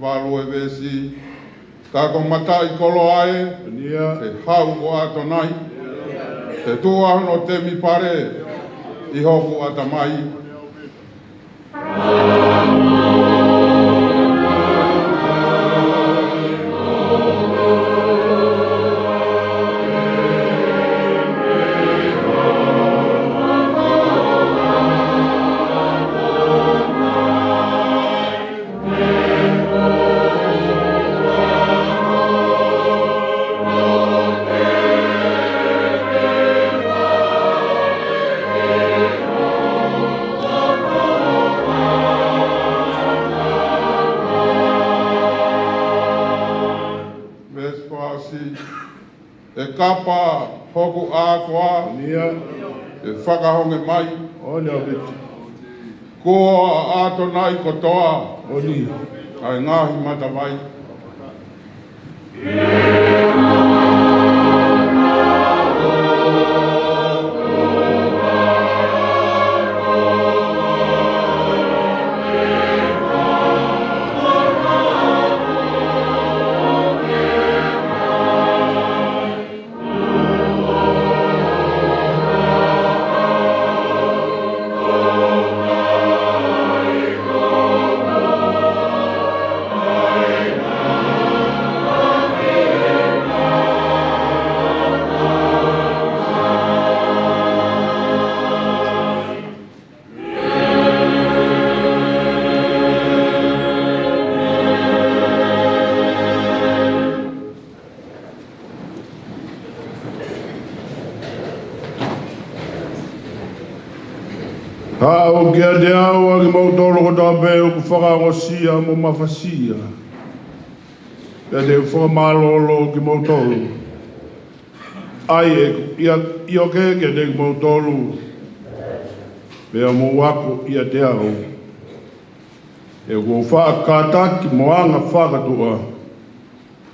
Valu e veesi. Ka ko e mataʻikoloa ē, ʻe hau ko ʻAtonai, ʻe tuʻu ʻa hono temipale ʻi hoku ʻatamai. Veesi fā ʻosi. ʻE kapa hoku ʻākoa, ʻe fakahonge mai. Ko ʻa ʻAtonai kotoa ʻa e ngaahi matavai. Haʻu kiate au ʻa kimoutolu kotoa pē ʻoku fakaongosia mo mafasia, pea te u fakamālōlō kimoutolu. ʻAi ʻeku ʻio-, ʻioke kiate kimoutolu, pea mou ako ʻiate au. He ʻoku ou faʻa kātaki mo anga fakatuʻa,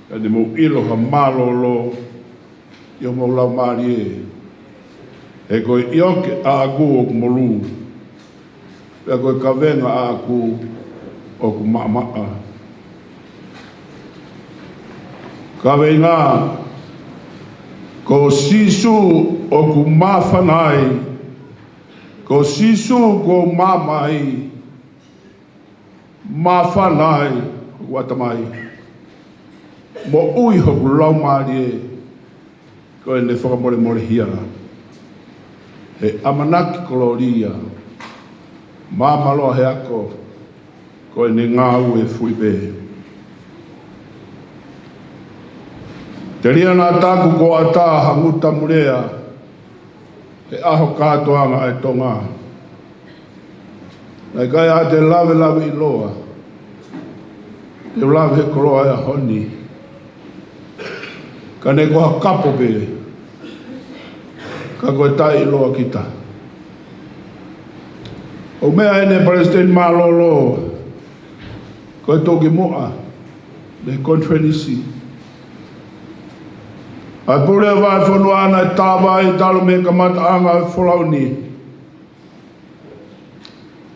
pea te mou ʻilo ha mālōlō ʻi homou laumālie. He ko e ʻioke ʻaʻaku ʻoku molū, pea ko e kavenga ʻaʻaku ʻoku maʻamaʻa. Kaveinga: Ko Sīsū ʻoku māfana ai, ko Sīsū ʻoku māmaʻa ai, māfana ai hoku ʻatamai, moʻui hoku laumālie, ko ʻene fakamolemolehia. He ʻamanaki kolōlia, māmāloa he ako, ko ʻene ngāue fulipē. Telia naʻa taku ko ʻAtā ha nguta mulea he ʻaho kātoanga ʻa e Tonga. Naʻe ʻikai te u lavelaveʻiloa te u lave he koloa ʻo e ʻaho ni, ka ne ko ha kapo pē, ka ko e taʻeʻiloa kita. ʻOku meʻa ʻene Palesiteni Mālōlō, ko e toki muʻa mei he konifelenisi ʻa e Pule ʻo e Vahefonua naʻe tā vai talu mei he kamataʻanga ʻo e folau ni,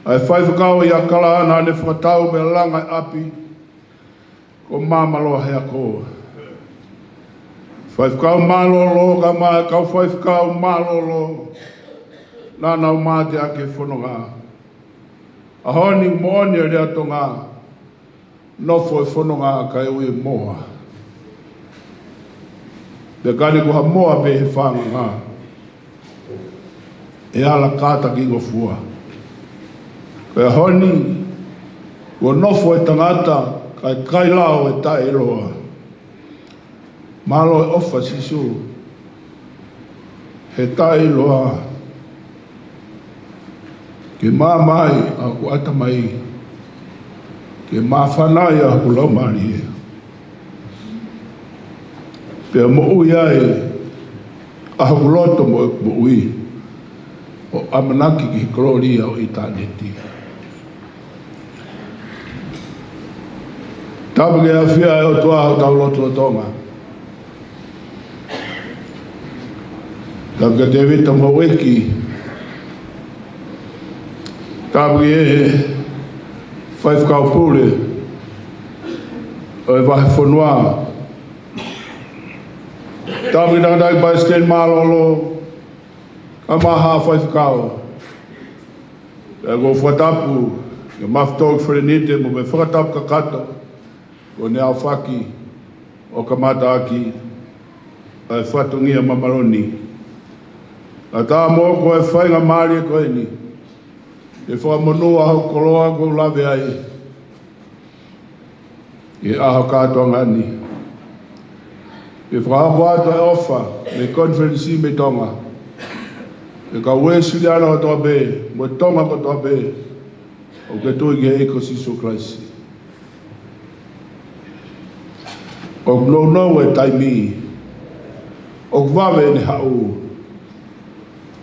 ʻa e Faifekau ʻIakala naʻa ne fakatau pea langa e ʻapi, ko māmāloa he ako. Faifekau mālōlō, kae ʻumaʻā e kau faifekau mālōlō naʻa nau mateaki he fononga. ʻAho ni moʻoni e lea Tonga, nofo e fononga kae ui e moa. Pea ka ne ko ha moa pē he fānganga, ʻe ala kātakingofua. Ko e ʻaho ni, kuo nofo e tangata kae kai lao e taʻeʻiloa. Mālō e ʻofa Sīsū he taʻeʻiloa, ke māmā ai ʻa hoku ʻatamai, ke māfana ai ʻa hoku laumālie, pea moʻui ai ʻa hoku loto mo ʻeku moʻui, ʻo ʻamanaki ki he kolōlia ʻo ʻitāniti. Tapu ki he ʻafio ʻa e ʻOtua ʻi hotau lotolotonga. Tapu kia Tēvita mo e ʻEiki. Tapu ki he Faifekau Pule ʻo e Vahefonua. Tapu ki he tangataʻeiki Palesiteni Mālōlō, kae ʻumaʻā e faifekau. Pea ʻoku ou fakatapu ki he Mafutokifelenite mo e fakatapu kakato kuo ne aofaki ʻo kamata ʻaki ʻa e fatongia māmālohi ni. Naʻa ta moʻo ko e faingamālie ko eni ke fakamonū ʻa hoku koloa kuo u lave ai he ʻaho kātoanga ni. Ke fakahoko atu e ʻofa mei he konifelenisi mei Tonga, ki he kau Uēsiliana kotoa pē mo e Tonga kotoa pē ʻoku ke tui ki he ʻEiki ko Sīsū Kalaisi. ʻOku nounou e taimi, ʻoku vave ʻene haʻu,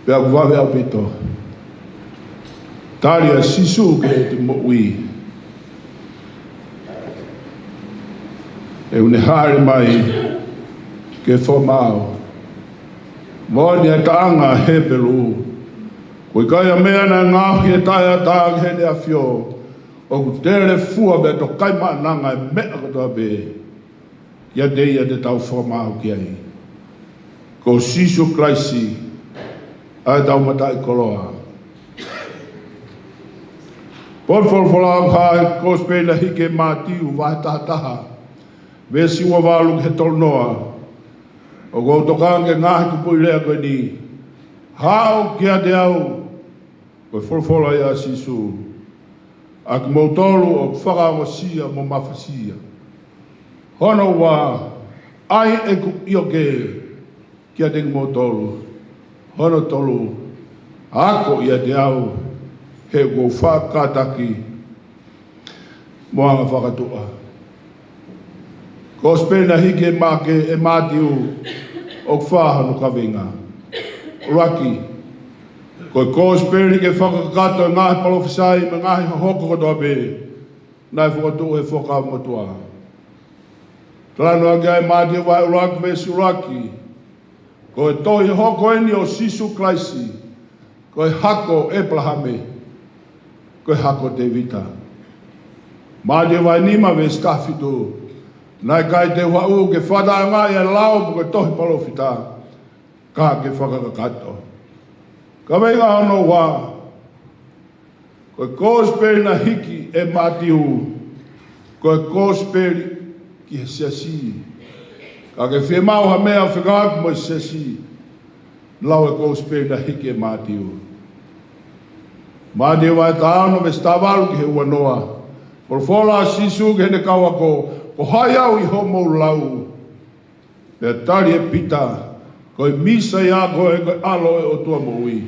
pea ʻoku vave ʻaupito. Tali ʻa Sīsū ki heʻete moʻui, he ʻoku ne hāʻele mai ke fakamaau. Moʻoni e taʻanga Hepelū: Ko e ʻikai ha meʻa naʻe ngaohi ʻe taʻeʻatā ki heʻene ʻafio. ʻOku telefua pea tokaimaʻananga e meʻa kotoa pē kiate ia te tau fakamaau ki ai. Ko Sīsū Kalaisi ʻa ʻetau mataʻikoloa. Potu folofola ʻoku hā he Kosipeli naʻe hiki ʻe Mātiu vahe taha taha, veesi ua valu ki he tolu noa. ʻOku ou tokanga ki he ngaahi kupuʻi lea ko eni: Haʻu kiate au, ko e folofola ia ʻa Sīsū, ʻa kimoutolu ʻoku fakaongosia mo mafasia. Hono ua, ʻai ʻeku ʻioke kiate kimoutolu. Hono tolu, ako ʻiate au, He ʻoku ou faʻa kātaki mo anga fakatuʻa. Kosipeli naʻe hiki ʻe Maʻake, ʻe Mātiu, ʻoku fā hono kaveinga. ʻUluaki, ko e kosipeli ke fakakakato e ngaahi palōfisai mo e ngaahi hohoko kotoa pē naʻe fokotuʻu he Fuakava Motuʻa. Talanoa ki ai Mātiu vahe ʻuluaki veesi ʻuluaki. Ko e tohi hohoko eni ʻo Sīsū Kalaisi, ko e hako ʻo ʻĒpalahame, ko e hako ʻo Tēvita. Mātiu vahe nima veesi taha fitu. Naʻe ʻikai te u haʻu ke fakataʻeʻaongaʻi ʻa e lao pe ko e tohi palōfita, ka ke fakakakato. Kaveinga hono ua, ko e kosipeli naʻe hiki ʻe Mātiu, ko e kosipeli ki he siasi. Ka ke fiemaʻu ha meʻa fekauʻaki mo e siasi, lau e kosipeli naʻe hiki ʻe Mātiu. Mātiu vahe taha ono veesi taha valu ki he ua noa. Folofola ʻa Sīsū ki heʻene kau ako, ko hai au ʻi hoʻomou lau? Pea tali ʻe Pita, ko e Mīsaia koe, ko e ʻAlo ʻo e ʻOtua moʻui.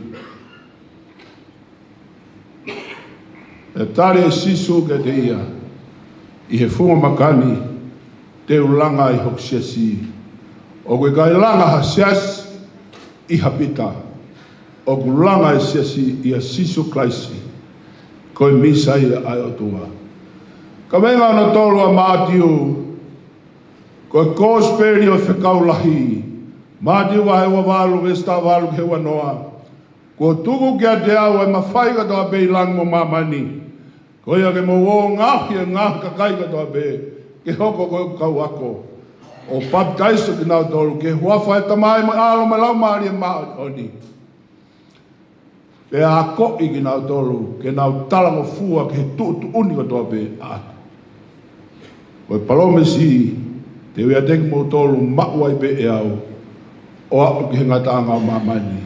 Pea tali ʻe Sīsū kiate ia, ʻi he funga maka ni te u langa ai hoku siasi. ʻOku ʻikai langa ha siasi ʻi ha Pita. ʻOku langa e siasi ʻia Sīsū Kalaisi, ko e Mīsaia ʻa e ʻOtua. Kaveinga hono tolu ʻa Mātiu, ko e kosipeli ʻo e fekau lahi. Mātiu vahe ua valu veesi taha valu ki he ua noa. Kuo tuku kiate au ʻa e mafai kotoa pē ʻi langi mo māmani. Ko ia ke mou ō ʻo ngaohi e ngaahi kakai kotoa pē ke hoko ko ʻeku kau ako, ʻo papitaiso kinautolu ki he huafa ʻo e Tamai mo e ʻAlo mo e Laumālie Māʻoniʻoni. Pea akoʻi kinautolu ke nau talangofua ki he tuʻutuʻuni kotoa pē ʻaʻaku. Ko e palōmesi, te u ʻiate kimoutolu maʻu ai pē ʻe au, ʻo aʻu ki he ngataʻanga ʻo māmani.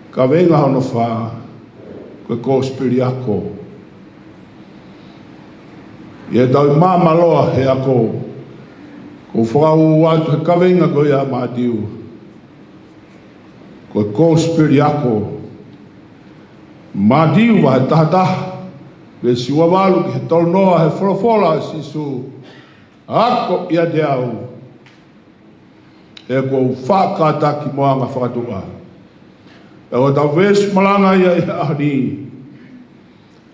Kaveinga hono fā, ko e kosipeli ako. ʻI heʻetau ʻi māmāloa he ako, ʻoku ou fakaʻuʻu atu he kaveinga ko ia ʻa Mātiu, ko e kosipeli ako. Mātiu vahe taha taha, veesi ua valu ki he tolu noa, he folofola ʻa Sīsū, ako ʻiate au, he ʻoku ou faʻa kātaki mo anga fakatuʻa. Pea ko ʻetau veesi malanga ia ʻi he ʻaho ni.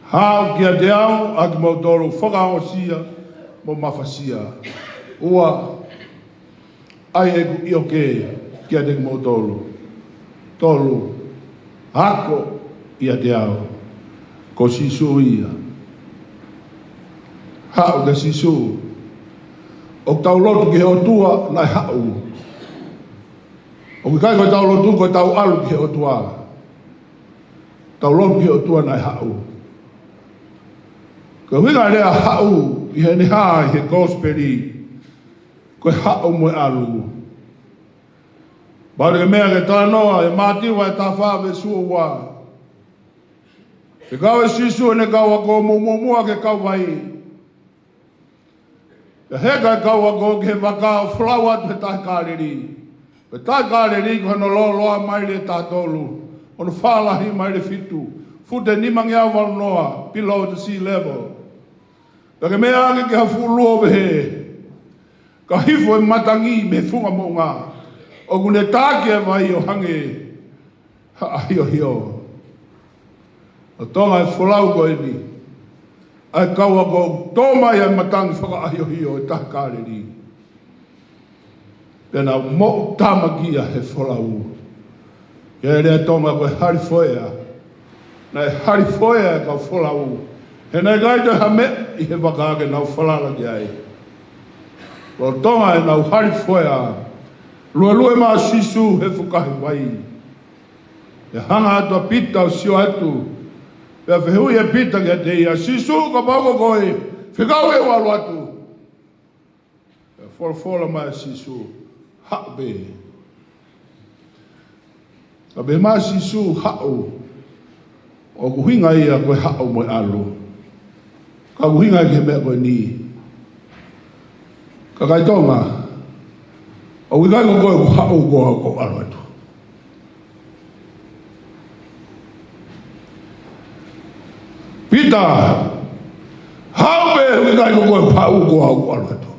Haʻu kiate au ʻa kimoutolu fakaongosia mo mafasia. Ua, ʻai ʻeku ʻioke kiate kimoutolu. Tolu, ako ʻiate au. Ko Sīsū ia. Haʻu kia Sīsū. ʻOku tau lotu ki he ʻOtua naʻe haʻu. ʻOku ʻikai ko ʻetau lotu ko ʻetau ʻalu ki he ʻOtua. Tau lotu ki he ʻOtua naʻe haʻu. Ko e ʻuhinga e lea haʻu ʻi heʻene hā ʻi he kosipeli, ko e haʻu mo e ʻalu. Pau ke meʻa ke talanoa ʻe Mātiu vahe taha fā veesi ua ua. Fekau ʻe Sīsū ʻene kau ako, mou muʻomuʻa ki he kauvai. Pea heka e kau ako ki he vaka ʻo folau atu he tahi Kāleli. Ko e tahi Kāleli ko hono lōloa maile ʻe taha tolu, hono fālahi maile ʻe fitu, fute nimangeau valu noa, below the sea level. Pea ke meʻa ange ki ha fuʻu luo pehē, ka hifo e matangi mei he funga moʻunga, ʻoku ne taki e vai ʻo hangē ha ʻahiohio. ʻO Tonga e folau ko eni, ʻa e kau ako ʻoku tō mai ʻa e matangi fakaʻahiohio ʻi he tahi Kāleli. Pea nau moʻu tāmakia he folau. ʻI he lea Tonga ko e hali foea. Naʻe hali foea e kau folau. He naʻe ʻikai toe ha meʻa ʻi he vaka ke nau falala ki ai. Ko Tonga ʻenau hali foea. Luelue mai ʻa Sīsū he fukahi vai. Pea hanga atu ʻa Pita ʻo sio atu. Pea fehuʻi ʻe Pita kiate ia, Sīsū, kapau ko koe, fekau ke u ʻalu atu. Pea folofola mai ʻa Sīsū, haʻu pē. Ka pehē mai ʻa Sīsū, haʻu. ʻOku ʻuhinga ia ko e haʻu mo e ʻalu. Ka ʻoku ʻuhinga ki he meʻa ko eni. Kakai Tonga, ʻoku ʻikai ko koe ʻoku haʻu, ko au ʻoku ou ʻalu atu. Pita, haʻu pē, he ʻoku ʻikai ko koe ʻoku haʻu, ko au ʻalu atu.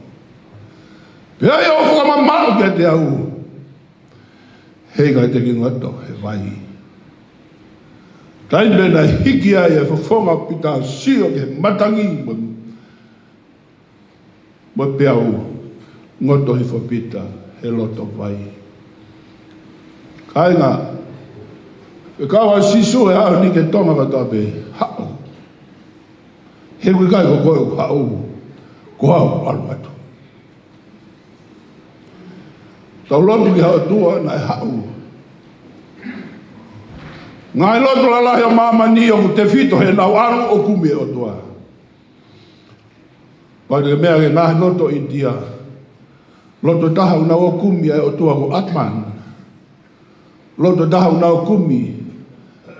Pea ʻi hoʻo fakamamaʻu kiate au, he ʻikai te ke ngoto he vai. Taimi pē naʻe hiki ai e fofonga ʻo Pita ʻo sio ki he matangi mo, mo e peau, ngoto hifo ʻa Pita he loto vai. Kāinga, ʻe kau ʻa Sīsū he ʻaho ni ki he Tonga kotoa pē, haʻu. He ʻoku ʻikai ko koe ʻoku haʻu, ko au ʻalu atu. Tau lotu ki he ʻOtua naʻe haʻu. Ngaahi lotu lalahi ʻo māmani ʻoku tefito heʻenau ʻalu ʻo kumi e ʻOtua. Pea ko e meʻa ki he ngaahi lotu ʻo ʻInitia. Lotu ʻe taha ʻoku nau ō ʻo kumi ʻa e ʻotua ko Atman. Lotu ʻe taha ʻoku nau ō ʻo kumi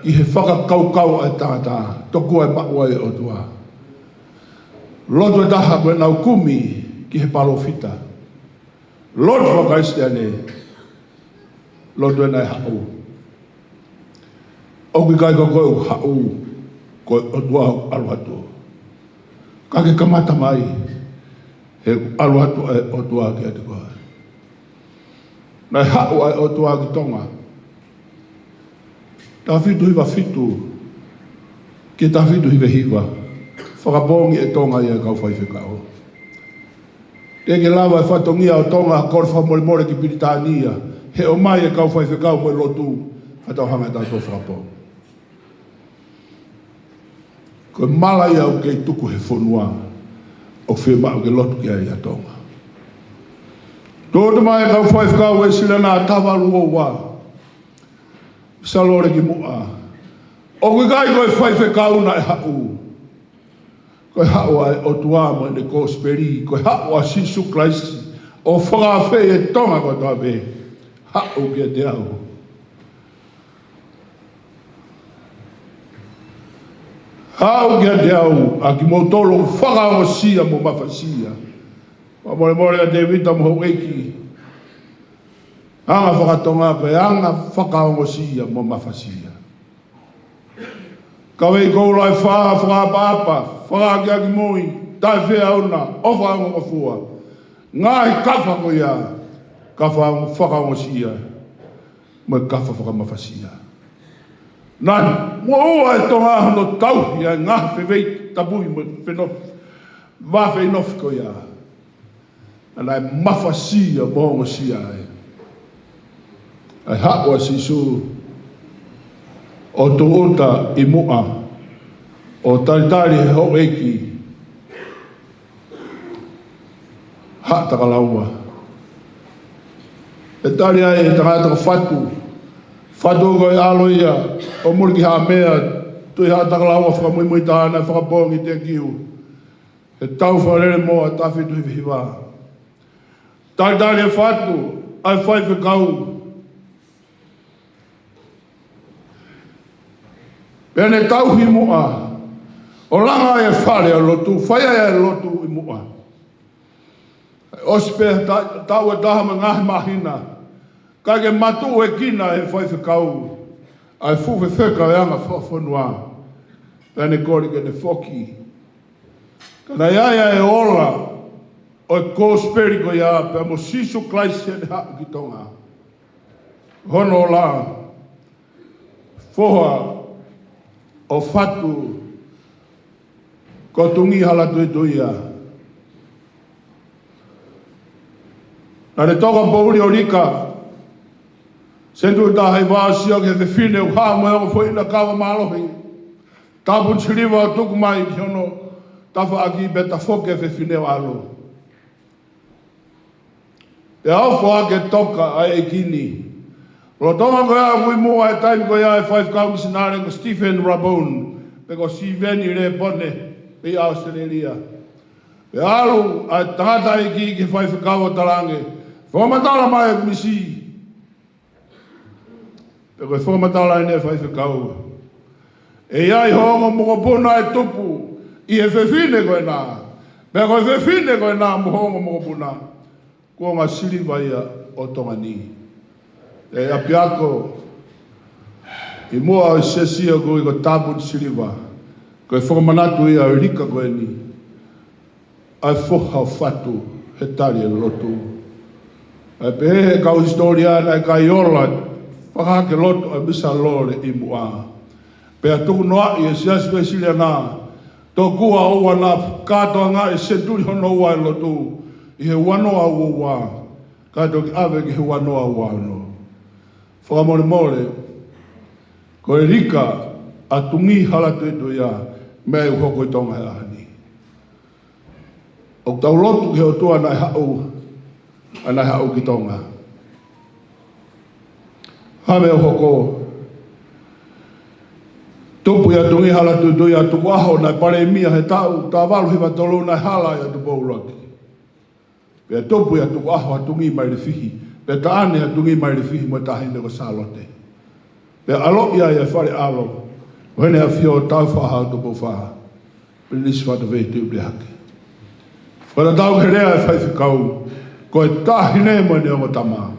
ki he fakakaukau ʻa e tangata, tokua ʻe maʻu ai e ʻOtua. Lotu ʻe taha ʻoku nau ō ʻo kumi ki he palōfita. Lotu faka-Kalisitiane, lotu ē naʻe haʻu. ʻOku ʻikai ko koe ʻoku haʻu, ko e ʻOtua ʻoku ʻalu atu. Ka ke kamata mai, he ʻoku ʻalu atu ʻa e ʻOtua kiate koe. Naʻe haʻu ʻa e ʻOtua ki Tonga. Taha fitu hiva fitu ki he taha fitu hiva hiva. Fakapoongi ʻe Tonga ia e kau faifekau. Teʻeki lava e fatongia ʻo Tonga ʻo kole fakamolemole ki Pilitānia, he ʻomai e kau faifekau mo e lotu, ka tau hanga ʻe tautolu ʻo fakapoongi. Ko e mala ia ʻoku kei tuku he fonua, ʻoku fiemaʻu ke lotu ki ai ʻa Tonga. Tuʻuta mai e kau faifekau ʻa e Uēsiliana taha valu ua ua. Salole ki muʻa. ʻOku ʻikai ko e faifekau naʻe haʻu. Ko e haʻu ʻa e ʻOtua mo ʻene kosipeli, ko e haʻu ʻa Sīsū Kalaisi, ʻo fakaafeʻi e Tonga kotoa pē. Haʻu kiate au. Haʻu kiate au, ʻa kimoutolu ʻoku fakaongosia mo mafasia. Fakamolemole ʻa Tēvita mo houʻeiki. Anga faka-Tonga ko e anga fakaongosia mo mafasia. Kavei koula ʻe fā, fakaʻapaʻapa, fakaakeake moʻui, taʻefeʻauna, ʻofa ongongofua. Ngaahi kafa ko ia, kafa fakaongosia, mo e kafa fakamafasia. Naʻe moʻua e Tonga hono tauhi ʻa e ngaahi fefeʻi tapui mo e fenofo, vā feʻinofi ko ia. Naʻe mafasia mo ongosia ai. ʻA e haʻu ʻa Sīsū ʻo tuʻuta ʻi muʻa, ʻo talitali he houʻeiki Haʻatakalaua. ʻE tali ai e tangata ko Fatu. Fatu ko e ʻalo ia ʻo Mulikihaʻamea, Tuʻi Haʻatakalaua fakamuimui taha naʻe fakapoongi ʻi Tekiu he tau Fale Alea mo e taha fitu hiva hiva. Talitali ʻe Fatu ʻa e faifekau. Pea ne tauhi muʻa ʻo langa ai e fale ʻo lotu, fai ai e lotu ʻi muʻa. ʻOsi pē ta-, taʻu ʻe taha mo e ngaahi māhina, kae ke matuʻuekina ʻe he faifekau ʻa e fuʻu fefeka ʻo e anga fakafonua. Pea ne kole ke ne foki. Ka naʻe ʻi ai ʻa e ola ʻo e kosipeli ko ia pea mo Sīsū Kalaisi ʻene haʻu ki Tonga. Hono ola, foha ʻo Fatu, ko Tungī Halatuituia. Naʻa ne toka poʻuli ʻo Lika, senituli taha hiva, ʻo sio ki he fefine ʻoku hā mo e ongo foʻi ʻilo kava mālohi. Tāpuni siliva ʻo tuku mai ki hono tafaʻaki pea tafoki e fefine ʻo ʻalu. Pea ofo hake toka ʻa e ʻEiki ni. Lolotonga ko ia ʻoku ʻi muʻa he taimi ko ia e faifekau misinale ko Stephen Rabon, pe ko Sīveni Lēpone, pē ʻi ʻAositelēlia. Pea ʻalu ʻa e tangataʻeiki ki he faifekau ʻo talaange, fakamatala mai ʻeku misi. Pea ko e fakamatala eni ʻa e faifekau. ʻE ʻi ai ho ongo mokopuna ʻe tupu ʻi he fefine ko ena. Pea ko e fefine ko ena mo ho ongo mokopuna, kuonga siliva ia ʻo Tonga ni. ʻE ʻapiako ʻi muʻa ʻo e siasi ʻoku ui ko Tāpuni Siliva. Ko e fakamanatu ia ʻo e lika ko eni, ʻa e foha ʻo fatu he tali e lotu. ʻA e pehē ʻe he kau hisitōlia naʻe ʻikai ola, fakahake lotu ʻa Misa Lole ʻi muʻa. Pea tukunoaʻi ʻe he Siasi Uēsiliana, tokua ʻoua naʻa kātoanga e senituli hono ua e lotu ʻi he ua noa ua ua, kae toki ʻave ki he ua noa ua ono. Fakamolemole, ko e lika ʻa Tungī Halatuituia, meʻa ʻoku hoko ʻi Tonga he ʻaho ni. ʻOku tau lotu ki he ʻOtua naʻe haʻu, ʻa naʻe haʻu ki Tonga. Hā meʻa ʻoku hoko? Tupu ʻia Tungī Halatuituia, tukuʻaho naʻe palēmia he taʻu taha valu hiva tolu, naʻe hala ʻia Tupou ʻUluaki. Pea tupu ʻia Tukuʻaho ʻa Tungī Mailefihi, pea taʻane ʻa Tungī Mailefihi mo e taʻahine ko Sālote. Pea ʻaloʻi ai ʻa e Fale ʻAlo, ʻo Heʻene ʻAfio Tāufaʻāhau Tupou Fā, Pilinisi Fatafehi Tuʻi Pelehake. Fakatatau ki he lea ʻa e faifekau, ko e taʻahine mo ʻene ongo tama,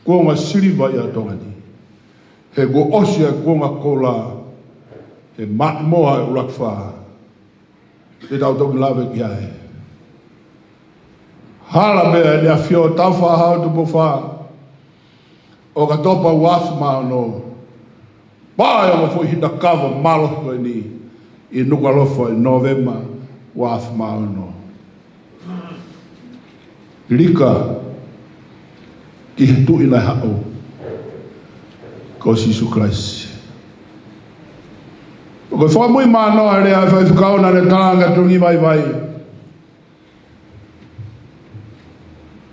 kuonga siliva ʻia Tonga ni. He kuo ʻosi ʻa e kuonga koula, he maʻimoa ʻa e ʻUluaki Fā. Te tau toki lave ki ai. Hala pē ʻEne ʻAfio Tāufaʻāhau Tupou Fā, ʻOkatopa ua afe mā ono. Pea ʻi he ongo foʻi hina kava mālohi ko eni ʻi Nukuʻalofa ʻi Nōvema ua afe mā ono. Lika ki he Tuʻi naʻe haʻu, ko Sīsū Kalaisi. Ko e fakamui manoa e lea ʻa e faifekau naʻa ne talaange ʻa Tungī Vaivai,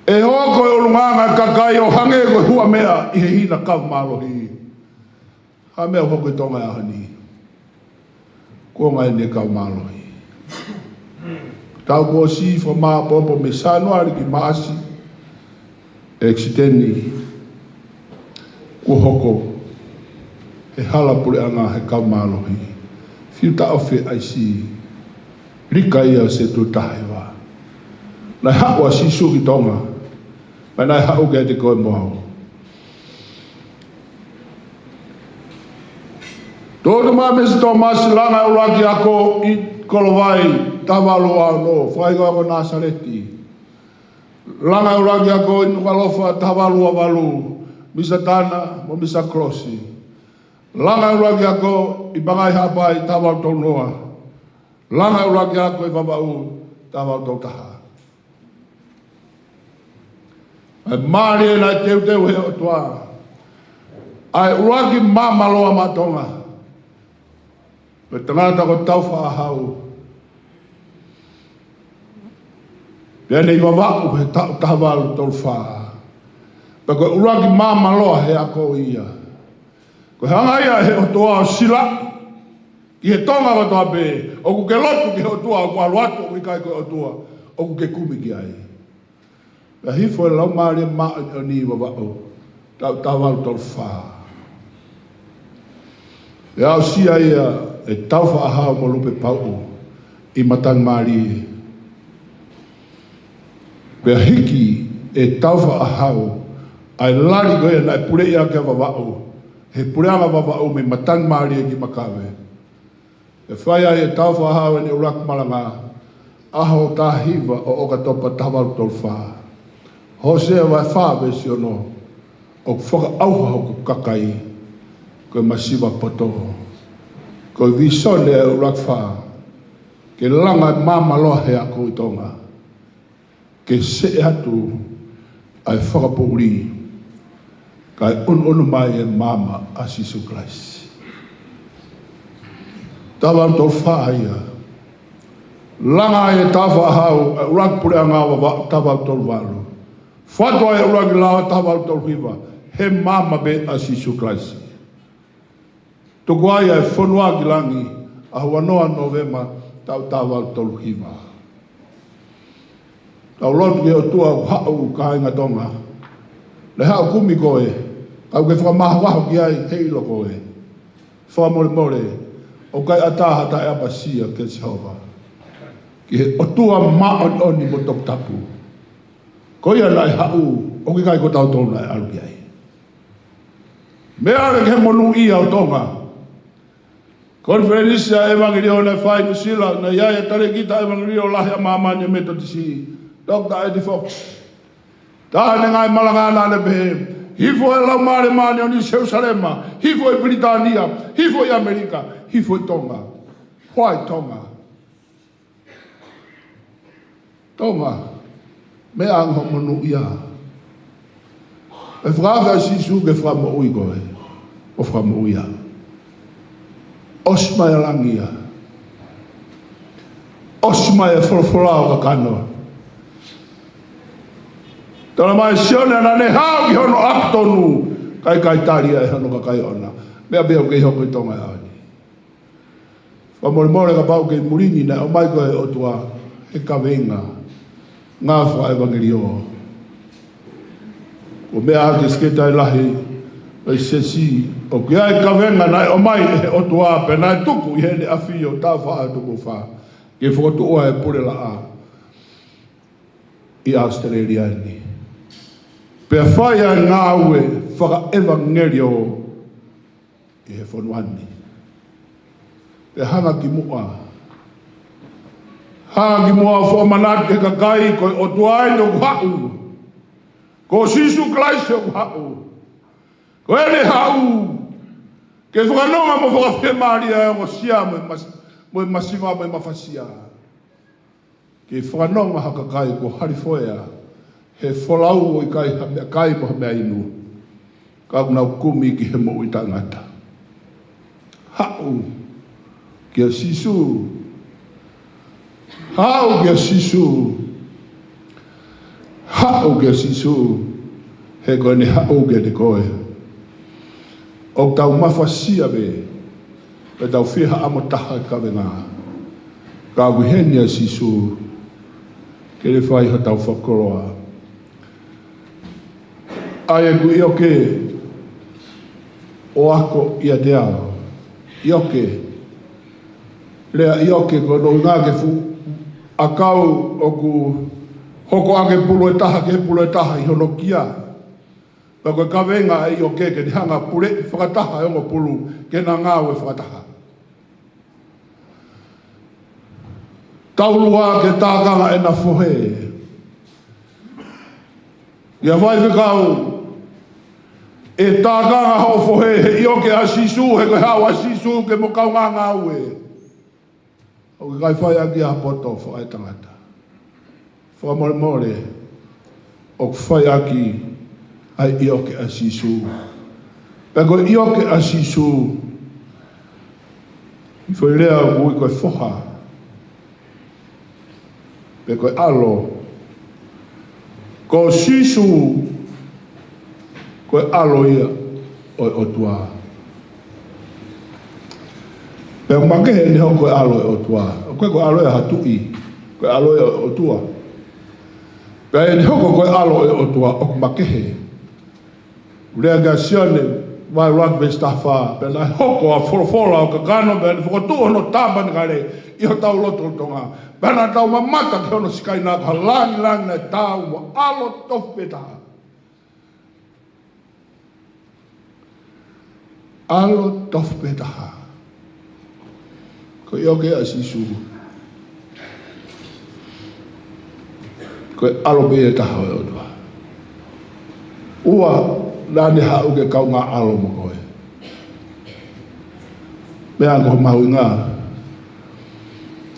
ʻe hoko e ʻulungaanga ʻa e kakai ʻo hangē ko e huʻa meʻa ʻi he hina kava mālohi. Hā meʻa ʻoku hoko ʻi Tonga he ʻaho ni? Kuonga ʻeni e kava mālohi. Taʻu kuo ʻosi, fakamāʻopoʻopo mei Sānuali ki Maʻasi, ʻekisiteni kuo hoko he hala puleʻanga he kava mālohi. Fiu taʻofi e ʻaisi, lika ia ʻo e senituli taha hiva. Naʻe haʻu ʻa Sīsū ki Tonga, pea naʻe haʻu kiate koe mo au. Tuʻutuʻuni mai Misa Tōmasi, langa e ʻuluaki ako ʻi Kolovai, taha valu ua ono, fakaʻikaiʻi ko Nāsaleti. Langa e ʻuluaki ako ʻi Nukuʻalofa, taha valu ua valu, Misa Tana mo Misa Kolosi. Langa e ʻuluaki ako ʻi Pangai Haʻapai, taha valu tolu noa. Langa e ʻuluaki ako ʻi Vavaʻu, taha valu tolu taha. ʻA e mālie naʻe teuteu he ʻOtua ʻa e ʻuluaki maama loa maʻa Tonga, ko e tangata ko Tāufaʻāhau. Pea ne ʻi Vavaʻu he taʻu taha valu tolu fā. Pea ko e ʻuluaki maama loa he ako ia. Ko e hanga ia ʻe he ʻOtua ʻo silaʻi ki he Tonga kotoa pē, ʻoku ke lotu ki he ʻOtua ʻoku ʻalu atu, ʻoku ʻikai ko e ʻOtua ʻoku ke kumi ki ai. Pea hifo e Laumālie Māʻoniʻoni ʻi Vavaʻu, taʻu taha valu tolu fā. Pea aʻusia ia ʻe Tāufaʻāhau mo Lupepauʻu ʻi matangi mālie. Pea hiki ʻe Tāufaʻāhau ʻa e lali ko ia naʻe puleʻi ʻaki ʻa Vavaʻu, he puleʻanga Vavaʻu mei matangi mālie ki Makave. Pea fai ai ʻe Tāufaʻāhau ʻene ʻuluaki malanga, ʻaho taha hiva ʻo ʻOkatopa taha valu tolu fā. Hōsea vahe fā veesi ono, ʻoku fakaʻauha hoku kakai ko e masiva poto. Ko e vīsone ʻa e ʻuluaki fā, ke langa e maama loa he ako ʻi Tonga, ke seʻe atu ʻa e fakapoʻuli, kae ʻunuʻunu mai e maama ʻa Sīsū Kalaisi. Taha valu tolu fā ia. Langa ai ʻe Tāufaʻāhau ʻa e ʻuluaki puleʻanga ʻo Vavaʻu, taha valu tolu valu. Fatu ai e ʻuluaki lao, taha valu tolu hiva, he maama pē ʻa Sīsū Kalaisi. Tuku ai ʻa e fonua ki langi, ʻaho ua noa Nōvema, taʻu taha valu tolu hiva. Tau lotu ki he ʻOtua ʻoku haʻu, kāinga Tonga. Naʻe haʻu kumi koe, ka ʻoku ke fakamahoaho ki ai, heiʻilo koe. Fakamolemole, ʻoku ʻikai ʻatā ha taʻeʻapasia kia Sihova, ki he ʻOtua māʻoniʻoni mo toputapu. Ko ia naʻe haʻu, ʻoku ʻikai ko tautolu naʻe ʻalu ki ai. Meʻa leva ki he monūʻia ʻo Tonga. Konifelenisi ʻa e ʻEvangeliō naʻe fai ʻi Nuʻusila, naʻe ʻi ai e talēkita ʻevangeliō lahi ʻa māmani ʻa e Metotisi, Doctor Eddie Fox. Taha ʻene ngaahi malanga naʻa ne pehē, hifo e Laumālie Māʻoniʻoni ʻi Selusalema, hifo ʻi Pilitānia, hifo ʻi ʻAmelika, hifo ʻi Tonga. Why Tonga? Tonga, meʻa ange hoʻo monūʻia. ʻE fakaafe ʻa Sīsū ke fakamoʻui koe, ʻo fakamoʻui au. ʻOsi mai ʻa langi ia. ʻOsi mai e folofola ʻo kakano. Talamai ʻe Sione naʻa ne haʻu ki hono ʻapi tonu, ka ʻikai tali ia ʻe hono kakai ʻoʻona. Meʻa pē ʻoku kei hoko ʻi Tonga he ʻaho ni. Fakamolemole kapau ʻoku kei muli ni, naʻe ʻomai koe ʻe he ʻOtua he kaveinga, ngāue fakaʻevangeliō. Ko e meʻa ʻa e Sekelitali Lahi ʻo e Siasi, ʻoku ʻi ai e kaveinga naʻe ʻomai ʻe he ʻOtua pea naʻe tuku ʻi heʻene ʻafio, Tāufaʻāhau toko fā, ke fokotuʻu ai e pule laʻā ʻi ʻAositelēlia ni. Pea fai ai e ngāue fakaʻevangeliō ʻi he fonua ni. Pea hanga kimuʻa, hanga kimuʻa ʻo fakamanatu ki he kakai ko e ʻOtua eni ʻoku haʻu. Ko Sīsū Kalaisi ʻoku haʻu. Ko ʻene haʻu ke fakanonga mo fakafiemālie ʻa e ongosia mo e mas-, mo e masiva mo e mafasia. Ke fakanonga ha kakai kuo halifoea he folau ʻo ʻikai ha meʻakai mo ha meʻainu, ka ʻoku nau kumi ki he moʻui taʻengata. Haʻu kia Sīsū. Haʻu kia Sīsū. Haʻu kia Sīsū. He ko ʻene haʻu kiate koe, ʻoku tau mafasia pē, pea tau fie haʻamo taha e kaveinga. Ka ʻoku ʻi heni ʻa Sīsū ke ne fai hotau fakakoloa. ʻA ia ʻoku ʻioke ʻo ako ʻiate au. ʻIoke. Lea ʻioke ko hono ʻuhinga ki he fuʻu ʻakau ʻoku hoko ʻaki e pulu ʻe taha ki he pulu ʻe taha ʻi hono kia. Pea ko e kaveinga ʻa e ʻioke ke ne hanga ʻo puleʻi fakataha e ongo pulu ke na ngāue fakataha. Taulua ke tākanga ʻena fohe. ʻIa faifekau, ʻe tākanga hoʻo fohe he ʻioke ʻa Sīsū, he ko e haʻu ʻa Sīsū ke mo kaungā ngāue. ʻOku ʻikai fai ʻaki ha poto fakaetangata. Fakamolemole, ʻoku fai ʻaki ʻa e ʻioke ʻa Sīsū. Pea ko e ʻioke ʻa Sīsū, ʻi he foʻi lea ʻoku ui ko e foha, pe ko e ʻAlo. Ko Sīsū, ko e ʻAlo ia ʻo e ʻOtua. Pea ʻoku makehe ʻene hoko ko e ʻAlo ʻo e ʻOtua. ʻOku ʻikai ko e ʻAlo ia ha tuʻi, ko e ʻAlo ia ʻo e ʻOtua. Pea ʻene hoko ko e ʻAlo ʻo e ʻOtua, ʻoku makehe. Lea kia Sione, vahe ʻuluaki veesi taha fā, pea naʻe hoko ʻa e folofola ʻo kakano, pea ne fokotuʻu hono tāpanekale ʻi hotau lotolotonga. Pea naʻa tau mamata ki hono sikaina ko ha langilangi naʻe taau mo e ʻAlo tofu pē taha. ʻAlo tofu pē taha. Ko e ʻioke ʻa Sīsū, ko e ʻAlo pē ia ʻe taha ʻo e ʻOtua. Ua, naʻa ne haʻu ke kaungā ʻAlo mo koe. Meʻa ange hoʻo mahuʻinga.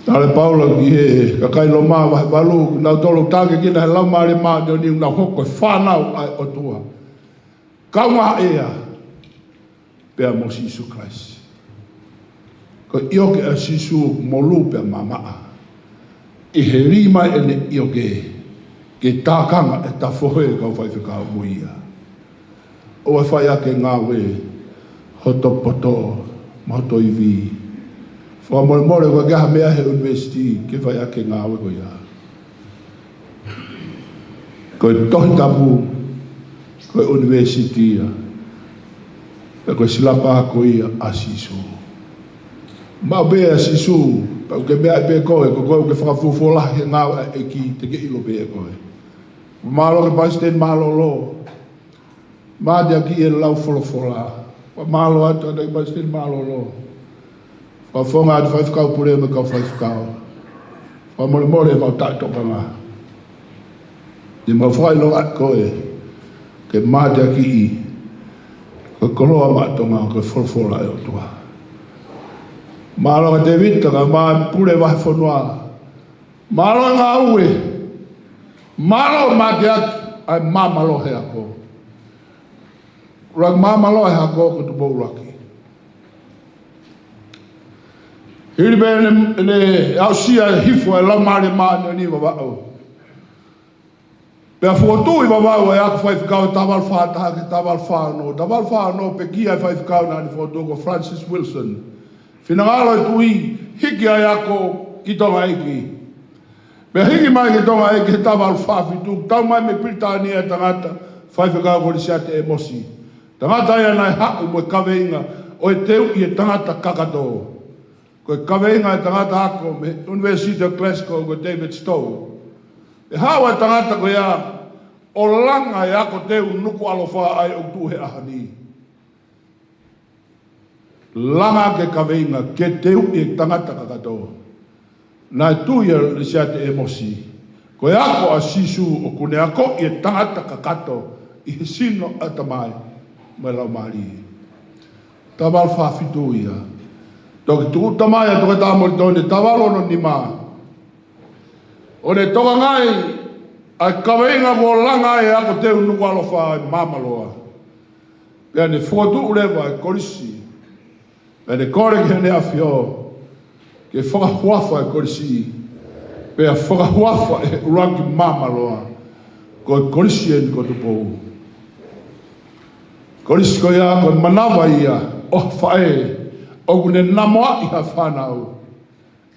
Tala ʻe Paula ki he kakai Loma vahe valu, naʻa nau tolo tangi kina he Laumālie Māʻoniʻoni, nau hoko ko e fānau ʻa e ʻOtua. Kaungā ʻea pea mo Sīsū Kalaisi. Ko e ʻioke ʻa Sīsū molu pea mamaʻa. ʻI he lī mai ʻene ʻioke ke tākanga ʻeta fohe, kau faifekau, mo ia. ʻOua ʻe fai ʻaki e ngāue hoto poto mo hoto ivi. Fakamolemole, ʻoku ʻikai ha meʻa he ʻunivēsiti ke fai ʻaki e ngāue ko ia. Ko e Tohi Tapu, ko e ʻunivēsiti ia. Pea ko e silapa ko ia ʻa Sīsū. Maʻu pē ʻa Sīsū, pea ʻoku ke meaʻi pē koe, ko koe ʻoku ke fakafuofua lahi he ngāue ʻa e ʻEiki, te ke ʻilo pē ʻe koe. Mālō ki he palesiteni mālōlō. Mātiaki e lau folofola. Mālō atu ʻa e palesiteni mālōlō. Fakafofonga atu Faifekau Pule mo e kau faifekau. Fakamolemole ʻemau taʻetokanga. Te mau fakaʻilonga ʻaki koe ke mateakiʻi ko e koloa maʻa Tonga ko e folofola ʻa e ʻOtua. Mālō kia Tēvita kae ʻumaʻā e Pule Vahefonua. Mālō e ngāue. Mālō e mateaki ʻa e Māmaloa he ako. ʻUluaki Māmaloa he ako ko Tupou ʻUluaki. Hili pē ʻene, ʻene aʻusia e hifo ʻa e Laumālie Māʻoniʻoni ʻi Vavaʻu, pea fokotuʻu ʻi Vavaʻu ʻa e ako faifekau taha valu fā taha ki he taha valu fā ono. Taha valu fā ono pekia e faifekau naʻá ne fokotuʻu ko Francis Wilson. Finangalo e Tuʻi, hiki ʻa e ako ki Tonga ʻEiki. Pea hiki mai ki Tonga ʻEiki he taha valu fā fitu, tau mai mei Pilitānia e tangata, Faifekau ko Lisiate ʻĒmosi. Tangata ia naʻe haʻu mo e kaveinga ʻo e teuʻi e tangata kakato. Ko e kaveinga e tangata ako mei he University of Glasgow ko David Stowe. ʻE haʻu e tangata ko ia ʻo langa e ako teu Nukuʻalofa ʻa ia ʻoku tuʻu he ʻaho ni. Langa e kaveinga ke teuʻi e tangata kakato. Naʻe tui ʻa Lisiate ʻĒmosi ko e ako ʻa Sīsū ʻoku ne akoʻi e tangata kakato ʻi he sino, ʻatamai mo e laumālie. Taha valu fā fitu ia. Toki tuku tamai ʻa Toketā Molitoni taha valu ono nima, ʻo ne tokangaʻi ʻa e kaveinga kuo langa ai e ako teu Nukuʻalofa ʻa e Māmaloa. Pea ne fokotuʻu leva e kolisi. Pea ne kole ki Heʻene ʻAfio ke fakahuafa e kolisi, pea fakahuafa ʻe he ʻUluaki Māmaloa ko e kolisi eni ko Tupou. Kolisi ko ia ko e manava ia ʻo ha faʻē ʻoku ne namoaʻi ha fānau,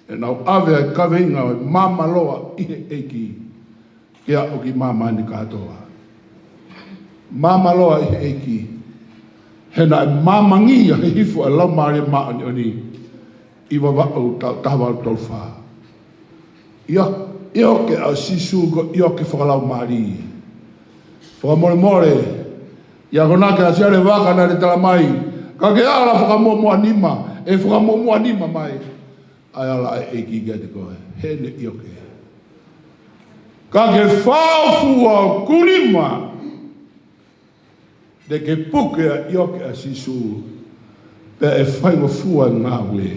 ʻenau ʻave ʻa e kaveinga ʻo e Māmaloa ʻi he ʻEiki ke aʻu ki māmani kātoa. Māmaloa ʻi he ʻEiki. He naʻe māmangia he hifo ʻa e Laumālie Māʻoniʻoni ʻi Vavaʻu taʻu taha valu tolu fā. ʻIo, ʻio ke ʻa Sīsū ko e ʻio ke fakalaumālie. Fakamolemole, ʻi he akonaki ʻa Siale Vaka naʻá ne talamai, ka ke ala fakamuʻomuʻa nima, ʻe fakamuʻomuʻa nima mai ʻa e ala ʻa e ʻEiki kiate koe. Heʻene ʻio ke. Ka ke fāʻofua ʻoku nima, te ke puke ʻa e ʻio ke ʻa Sīsū, pea ʻe faingofua e ngāue,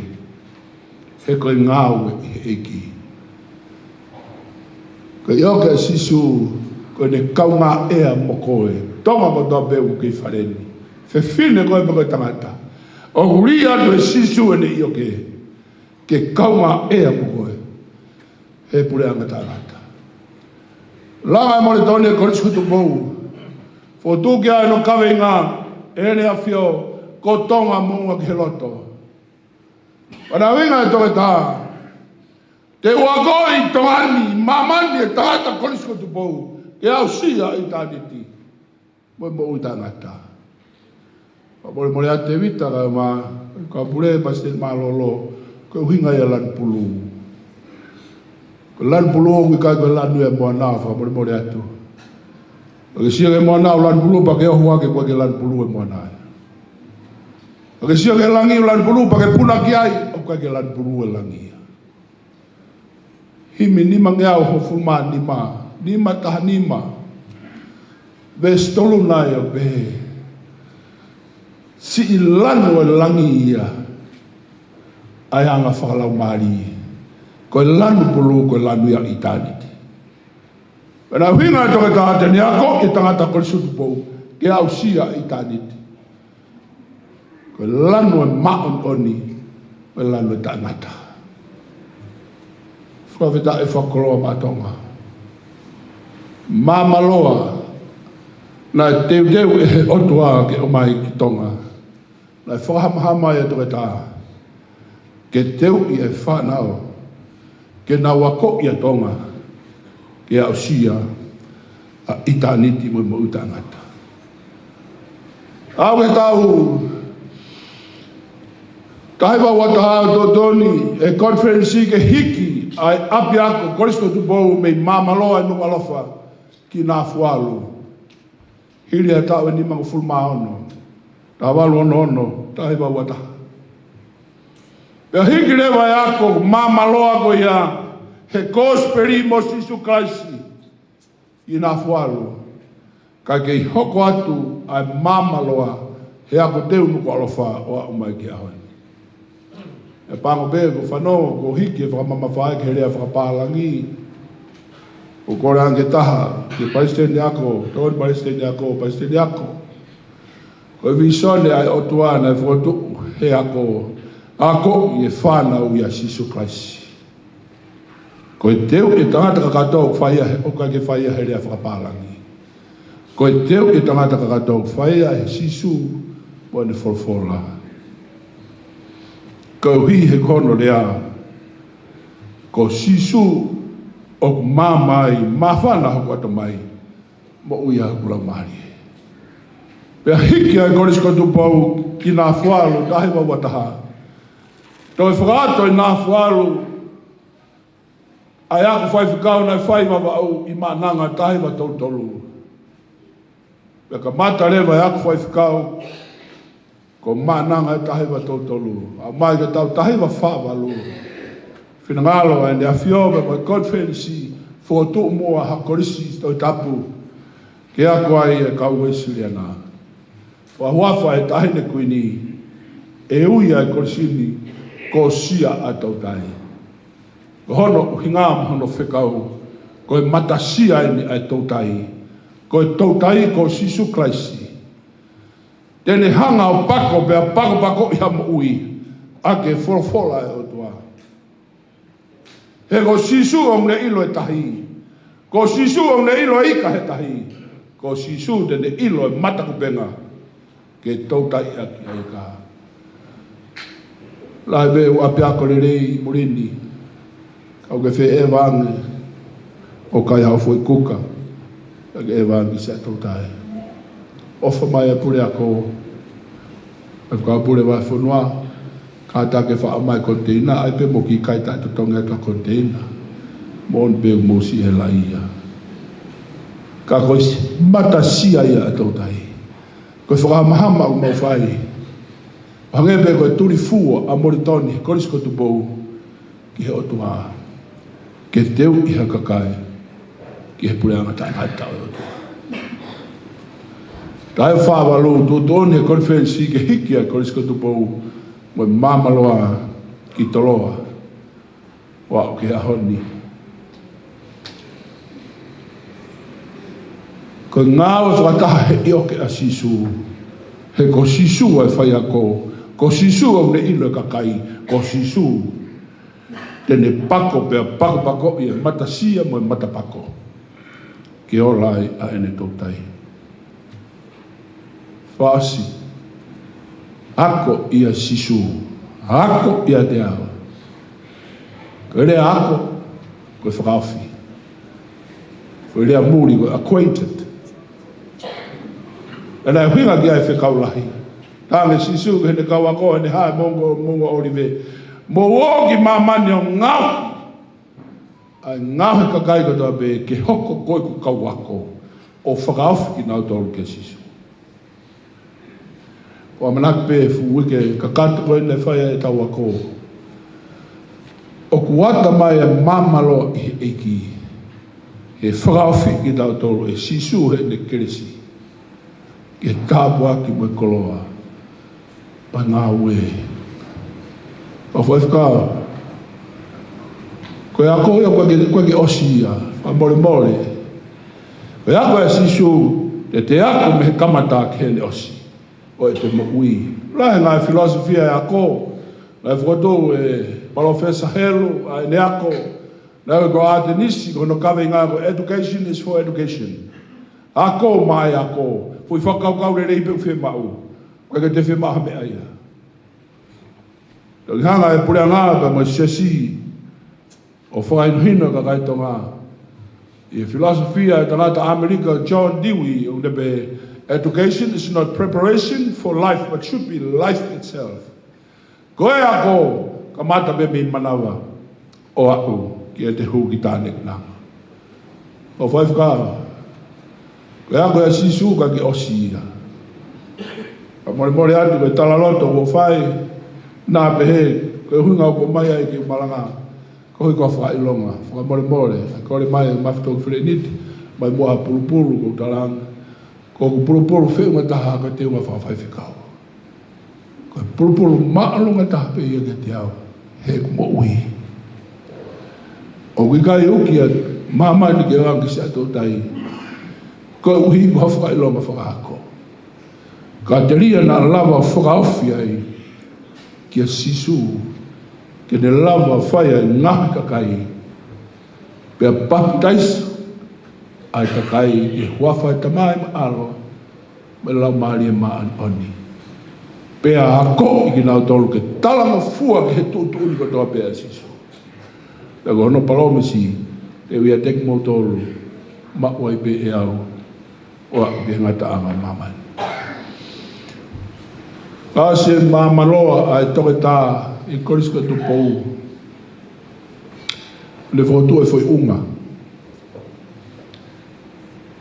he ko e ngāue ʻi he ʻEiki. Ko e ʻio ke ʻa Sīsū, ko ʻene kaungā ʻea mo koe, Tonga kotoa pē ʻoku kei fale ni. Fefine koe pe ko e tangata. ʻOku lī atu ʻe Sīsū ʻene ʻio ke, ke kaungā ʻea mo koe he puleʻanga taʻengata. Langa e Molitoni e Kolisi ko Tupou. Fokotuʻu ki ai hono kaveinga ʻe Heʻene ʻAfio ko Tonga moʻunga ki he loto. Pea naʻe ʻuhinga ʻe Toketā, te u akoʻi ʻi Tonga ni, māmani, e tangata Kolisi ko Tupou ke aʻusia ʻa ʻitāniti mo e moʻui taʻengata. Fakamolemole atu Tēvita kae ʻumaʻā e kau pule, palesiteni mālōlō, ko e ʻuhinga ia e lanu pulū. Ko e lanu pulū ʻoku ʻikai ko e lanu ia e moana, fakamolemole atu. ʻOku ke sio ki he moana ʻoku lanu pulū pea ke ohu hake ʻoku ʻikai ke lanu pulū e moana ia. ʻOku ke sio ki he langi ʻoku lanu pulū pea ke puna ki ai, ʻoku ʻikai ke lanu pulū e langi ia. Himi nimangeau hongofulu mā nima, nima taha nima. Veesi tolu nai ʻo pehē, siʻi lanu e langi ia ʻa e anga fakalaumālie. Ko e lanu pulū, ko e lanu ia ʻo ʻitāniti. Pea naʻe ʻuhinga ʻe Toketā te ne akoʻi e tangata Kolisi ko Tupou ke aʻusia ʻa ʻitāniti. Ko e lanu ʻo e māʻoniʻoni, ko e lanu ʻo e taʻengata. Fakafetaʻi, fakakoloa maʻa Tonga. Māmaloa naʻe teuteu ʻe he ʻOtua ke ʻomai ki Tonga. Naʻe fakahamahama ʻe Toketā ke teuʻi e fānau ke nau akoʻi ʻa Tonga ke aʻusia ʻa ʻitāniti mo e moʻui taʻengata. Aʻu ki he taʻu taha hiva ua taha, ʻoku totonu e konifelenisi ke hiki ʻa e ʻapiako Kolisi ko Tupou mei Māmaloa ʻi Nukuʻalofa ki Nafualu. Hili ʻa e taʻu ʻe nimangofulu mā ono, taha valu ono ono, taha hiva ua taha. Pea hiki leva e ako māmāloa ko ia he kosipeli mo Sīsū Kalaisi ʻi Nafualu, ka kei hoko atu ʻa e māmāloa he ako teu Nukuʻalofa ʻo aʻu mai ki he ʻaho ni. ʻE pango pē ko e fanongo, ko e hiki e fakamamafa ki he lea fakapālangi. ʻOku ou kole ange taha ki he palesiteni ako, tokoni palesiteni ako, palesiteni ako. Ko e vīsone ʻa e ʻOtua naʻe fokotuʻu he ako, akoʻi e fānau ʻia Sīsū Kalaisi. Ko e teu ʻa e tangata kakato ʻoku fai ia he, ʻoku ʻikai ke fai ia he lea fakapālangi. Ko e teu ʻa e tangata kakato ʻoku fai ia he Sīsū mo ʻene folofola. Koeʻuhi he ko hono lea, ko Sīsū ʻoku maama ai, māfana hoku ʻatamai, moʻui ai hoku laumālie. Pea hiki ʻa e Kolisi ko Tupou ki Nafualu, taha hiva ua taha. Toe fakaʻatā ʻi Nafualu ʻa e ako faifekau naʻe fai ʻi Vavaʻu ʻi Maʻananga, taha hiva tolu tolu. Pea kamata leva e ako faifekau ko Maʻananga ʻi he taha hiva tolu tolu. Aʻu mai ki he taʻu taha hiva fā valu, finangalo ʻa ʻEne ʻAfio pea mo e konifelenisi fokotuʻu muʻa ha kolisi Tohi Tapu ke ako ai e kau Uēsiliana. Fakahuafa ʻe he Taʻahine Kuini, ʻe ui ʻa e kolisi ni ko Sia ʻa e Toutai. Ko hono ʻuhinga mo hono fekau, ko e matasia eni ʻa e toutai. Ko e toutai ko Sīsū Kalaisi. Te ne hanga ʻo pako pea pakopakoʻi ha moʻui ʻaki e folofola ʻa e ʻOtua. He ko Sīsū ʻoku ne ʻilo e tahi. Ko Sīsū ʻoku ne ʻilo e ika he tahi. Ko Sīsū te ne ʻilo e matakupenga ke toutai ʻaki ʻa e ika. Lahi pē ʻū ʻapiako lelei ʻi muli ni, ka ʻoku ke fie ʻeva ange ʻo kai haʻo foʻi kuka, ka ke ʻeva ange ki Sia ʻa e Toutai. ʻOfa mai e puleako, e fakapule vahefonua, kātaki e faʻa ʻomai koniteina, ʻai pē mo e kiʻi kai taʻetotongi atu ʻa e koniteina. Moʻoni pē ʻoku mou siʻi helaʻia. Ka ko e matasia ia ʻa e toutai. Ko e fakahamahama ʻoku mau fai, ʻo hangē pē ko e tulifua ʻa Molitoni he Kolisi ko Tupou ki he ʻOtua, ke teuʻi ha kakai ki he puleʻanga taʻengata ʻo e ʻOtua. Taha hiva fā valu, tuʻutuʻuni he konifelenisi ke hiki ʻa e Kolisi ko Tupou mo e māmāloa ki Toloa ʻo aʻu ki he ʻaho ni. Ko e ngāue fakataha he ʻioke ʻa Sīsū. He ko Sīsū ʻa e faiako, ko Sīsū ʻoku ne ʻilo e kakai, ko Sīsū te ne pako pea pakopakoʻi e matasia mo e matapako ke ola ai ʻa ʻene toutai. Fasi. Ako ʻia Sīsū. Ako ʻiate au. Ko e lea ako, ko e fakaofi. Ko e lea muli, ko e acquainted. ʻE naʻe ʻuhinga ki ai e fekau lahi. Talaange ʻe Sīsū ki heʻene kau ako, heʻene haʻu he moʻunga, moʻunga ʻŌlive. Mou ō ki māmani ʻo ngaohi ʻa e ngaahi kakai kotoa pē ke hoko ko ʻeku kau ako, ʻo fakaofi kinautolu kia Sīsū. ʻOku ʻamanaki pē he fuʻu uike kakato ko eni naʻe fai ai ʻetau ako, ʻoku ʻata mai e māmāloa ʻi he ʻEiki ke fakaofi kitautolu ʻe Sīsū heʻene kelesi ki he tāpuaki mo e koloa ʻo e ngāue. ʻO faifekau, ko e ako ia ʻoku ʻikai ke, ʻoku ʻikai ke ʻosi ia, fakamolemole. Ko e ako ʻa Sīsū, te te ako mei he kamata ki heʻene ʻosi ʻo ʻete moʻui. Lahi e ngaahi filōsofia e ako naʻe fokotuʻu ʻe Palōfesa Helu, ʻa ʻene ako naʻe ui ko e ʻAtenisi, ko hono kaveinga ko e education is for education. Ako maʻa e ako. Foʻi fakakaukau lelei pē ʻoku fiemaʻu. ʻOku ʻikai ke te fiemaʻu ha meʻa ia. Toki hanga ʻe he puleʻanga pea mo e siasi ʻo fakahinohino e kakai Tonga ʻi he filōsofia ʻa e tangata ʻAmelika John Dewey, ʻoku ne pehē, education is not preparation for life, but should be life itself. Ko e ako, kamata pē mei manava ʻo aʻu ki heʻete hū ki tānekinanga. ʻO faifekau, ko e ako ʻa Sīsū ʻoku ʻikai ke ʻosi ia. Fakamolemole atu ko e talaloto ʻoku fai, naʻa pehē, Ko e ʻuhinga ʻoku ou ʻomai ai ke u malanga, koeʻuhi ko e fakaʻilonga, fakamolemole, ʻa e kole mai ʻe Mafi Toki Feleniti, mai muʻa ha pulupulu, ko u talaange, ko ʻeku pulupulu feʻunga taha ko e teunga fakafaifekau. Ko e pulupulu māʻolunga taha pē ia kiate au, heʻeku moʻui. ʻOku ʻikai uki ʻa māmani ke ʻoange ki siʻa toutai, koeʻuhi ko ha fakaʻilonga fakaako. Ka telia naʻa lava fakaofi ai kia Sīsū, ke ne lava fai ai e ngaahi kakai, pea papitaiso ai e kakai ʻi he huafa ʻo e Tamai mo e ʻAlo, mo e Laumālie Māʻoniʻoni. Pea akoʻi kinautolu ke talangofua ki he tuʻutuʻuni kotoa pē ʻa Sīsū. Pea ko hono palōmesi, te u ʻiate kimoutolu, maʻu ai pē ʻe au, ʻo aʻu ki he ngataʻanga ʻo māmani. Ka ʻosi e māmaloa ʻa e toketā ʻi Kolisi ko Tupou, ne fokotuʻu e foʻi ʻunga.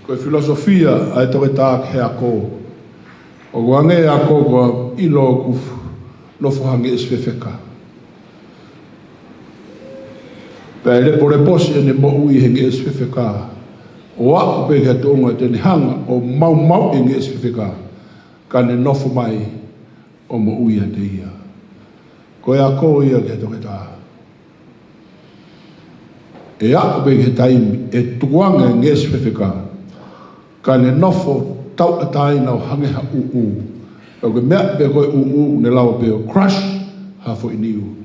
Ko e filosofia ʻa e toketā ki he ako. ʻOku hangē e ako ko e ʻilo ʻoku nofo ha ngeʻesi fefeka. Pea ʻe lepoleposi ʻene moʻui he ngeʻesi fefeka, ʻo aʻu pē ki he tuʻunga te ne hanga ʻo maumauʻi e ngeʻesi fefeka, ka ne nofo mai ʻo moʻui ʻiate ia. Ko e ako ia ki he toketā. ʻE aʻu pē ki he taimi ʻe tukuange e ngeʻesi fefeka, ka ne nofo tauʻatāina ʻo hangē ha ʻūʻū. ʻOku meʻa pē ko e ʻūʻū, ne lava pē ʻo crush ha foʻi niu.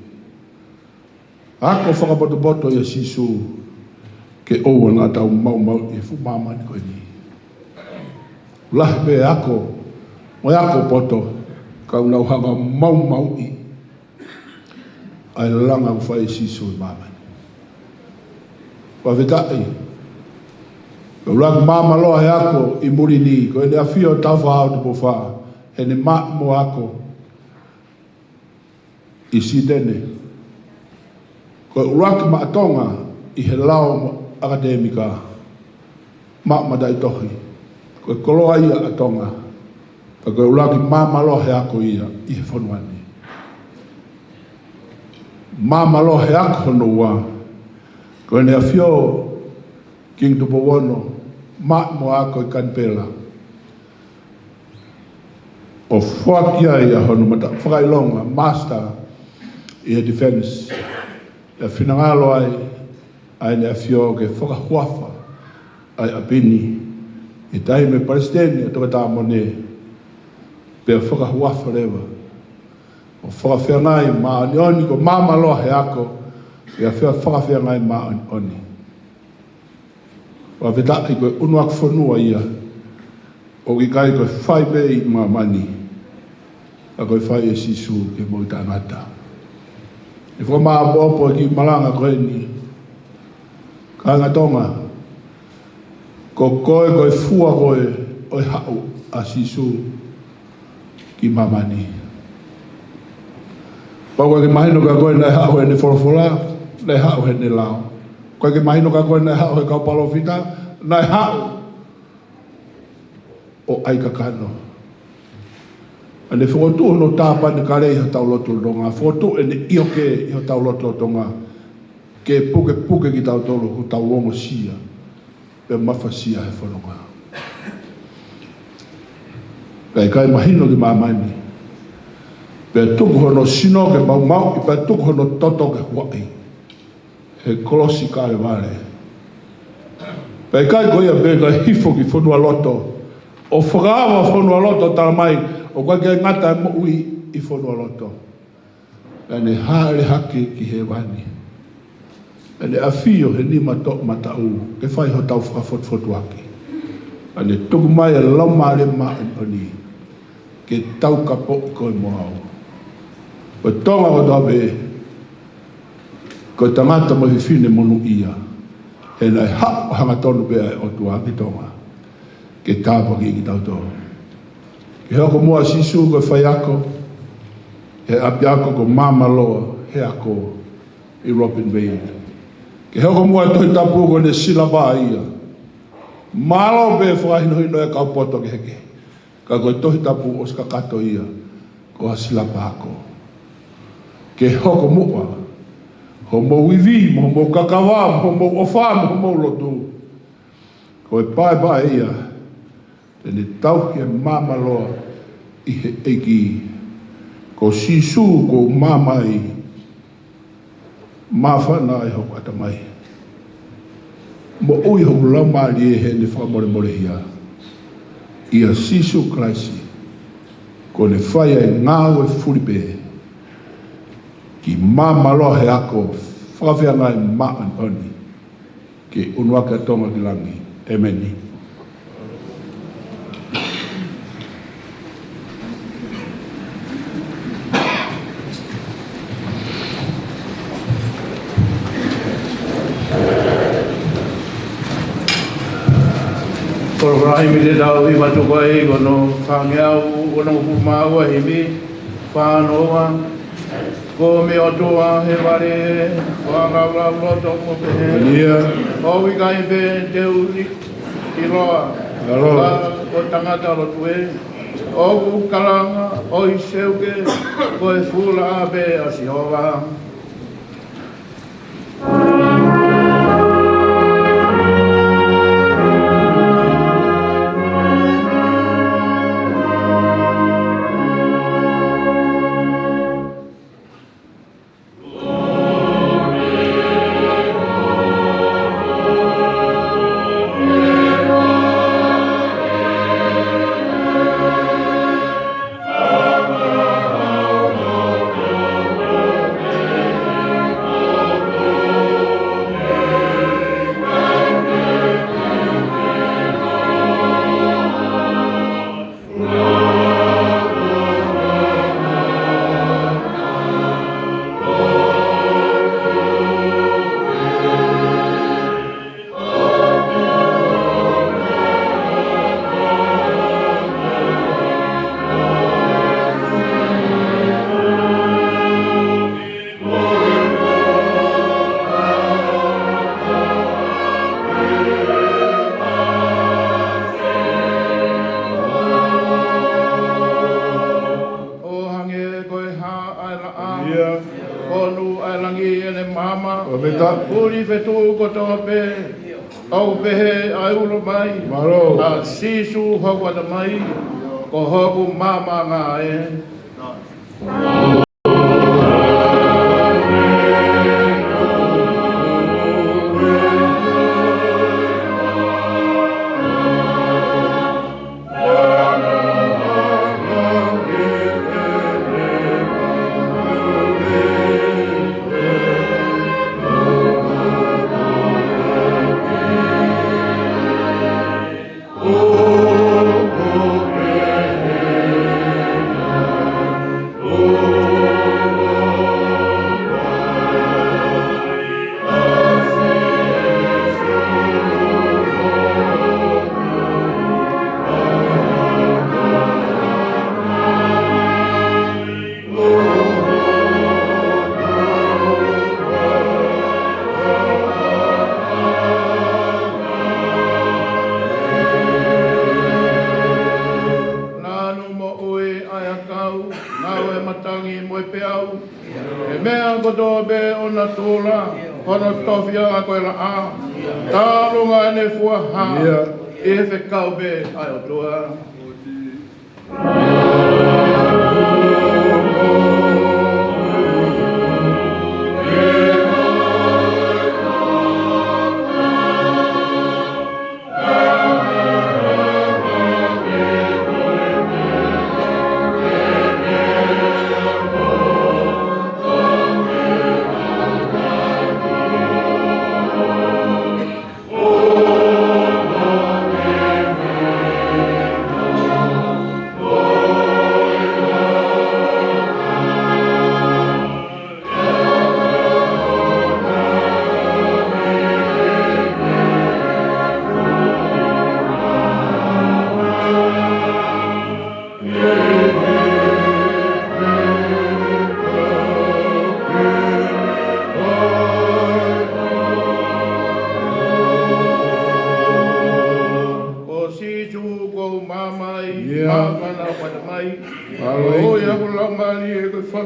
Ako fakapotopoto ʻia Sīsū ke ʻoua naʻa tau maumauʻi e fuʻu māmani ko eni. Lahi pē ako, mo e ako poto, ka ʻoku nau hanga ʻo maumauʻi ʻa e langa ʻoku fai ʻe Sīsū ʻi māmani. Fakafetaʻi. Ko e ʻuluaki māmaloa he ako ʻi muli ni, ko ʻEne ʻAfio Tāufaʻāhau Tupou Fā, heʻene maʻu mo e ako ʻi Sitene. Ko e ʻuluaki maʻa Tonga ʻi he lao ʻakatēmika, maʻu mataʻitohi. Ko e koloa ia ʻa Tonga. Ka ko e ʻuluaki māmaloa he ako ia ʻi he fonua ni. Māmaloa he ako hono ua, ko ʻEne ʻAfio Kingi Tupou Ono, maʻu mo e ako ʻi Kanipela, ʻo foaki ai ʻa hono mata-, fakaʻilonga master ʻi he defense. ʻE finangalo ai ʻa ʻEne ʻAfio ke fakahuafa ʻa e ʻapi ni ʻi he taimi ʻo e palesiteni ʻa Toketā Mone, pea fakahuafa leva ʻo fakafeangai māʻoniʻoni, ko e māmaloa he ako, pea fea-, fakafeangai māʻoniʻoni. Fakafetaʻi, ko e ʻunuaki fonua ia, ʻoku ʻikai ko e fai pē ʻi māmani, ka ko e fai ʻe Sīsū ki he moʻui taʻengata. ʻE fakamāʻopoʻopo e kiʻi malanga ko eni, kāinga Tonga, ko koe ko e fua koe ʻo e haʻu ʻa Sīsū ki māmani. Pau ʻoku ʻikai ke mahino kia koe naʻe haʻu heʻene folofola, naʻe haʻu heʻene lao. ʻOku ʻikai ke mahino kia koe naʻe haʻu he kau palōfita, naʻe haʻu ʻo ʻai kakano. ʻA ʻene fokotuʻu hono tāpanekale ʻi hotau loto lolotonga, fokotuʻu ʻene ʻioke ʻi hotau loto lolotonga, ke pukepuke kitautolu ʻoku tau ongosia pea mafasia he fononga. Pea ʻikai mahino ki māmani. Pea tuku hono sino ke maumauʻi, pea tuku hono toto ke huaʻi he kolosi Kalevale. Pea ʻikai ko ia pē, ka hifo ki fonualoto, ʻo fakaava fonualoto, talamai ʻoku ʻikai ke ngata e moʻui ʻi fonualoto. Pea ne hāʻele hake ki hēvani. Pea ne ʻafio he nima toʻomataʻu, ke fai hotau fakafotufotuaki. Pea ne tuku mai e Laumālie Māʻoniʻoni ke taukapoʻi koe mo au. Ko e Tonga kotoa pē, ko e tangata mo e fefine monūʻia, he naʻe haʻu ʻo hangatonu pē ʻa e ʻOtua ki Tonga ke tāpuakiʻi kitautolu. Ke hoko muʻa ʻa Sīsū ko e faiako he ʻapiako, ko e māmaloa he ako ʻi Robin Bay. Ke hoko muʻa e Tohi Tapu ko ʻene silapa ia. Mālō pē fakahinohino e kau poto kehekehe, ka ko e Tohi Tapu ʻosi kakato ia ko ha silapa ako. ke hoko muʻa homou ivi, mo homou kakava, mo homou ʻofa, mo homou lotu. Ko e paepae ia te ne tauhi e maama loa ʻi he ʻEiki. Ko Sīsū ʻoku ou maama ai, māfana ai hoku ʻatamai. Moʻui hoku laumālie heʻene fakamolemolehia ʻia Sīsū Kalaisi. Kuo ne fai ʻa e ngāue fuli pē ke maama loa he ako fakafeangai māʻoniʻoni, ke ʻunu ʻaki ʻa Tonga ki langi. ʻEmeni. Polokalama himi te tau himi atu ko ē, ko hono fāngeau onongofulu mā ua, himi fā noa ua. Ko homou ʻOtua ē, ʻoku fakalaulauloto mo pehē. Ia. ʻOku ʻikai pē te u ʻi-, ʻiloa. Alo. Ka ko e tangata lotu ē. ʻOku kalanga ʻo ʻi seuke, ko e fula pē ʻa Sihova. ʻO hangē ko e hā ʻa e laʻā, ia, fonu ʻa e langi ʻene maama, ʻo meta, puli fetuʻu kotoa pē, ʻoku pehē ʻa e ulo mai, mālō, ʻa Sīsū hoku ʻatamai, ko hoku maama ē. Nanu moʻui ʻa e ʻakau, ngāue matangi mo e peau, ʻa e meʻa kotoa pē ʻo natula, hono tofiʻa ko e laʻā, talu ngā ʻene fuaha, ia, ʻi he fekau pē ʻa e ʻOtua.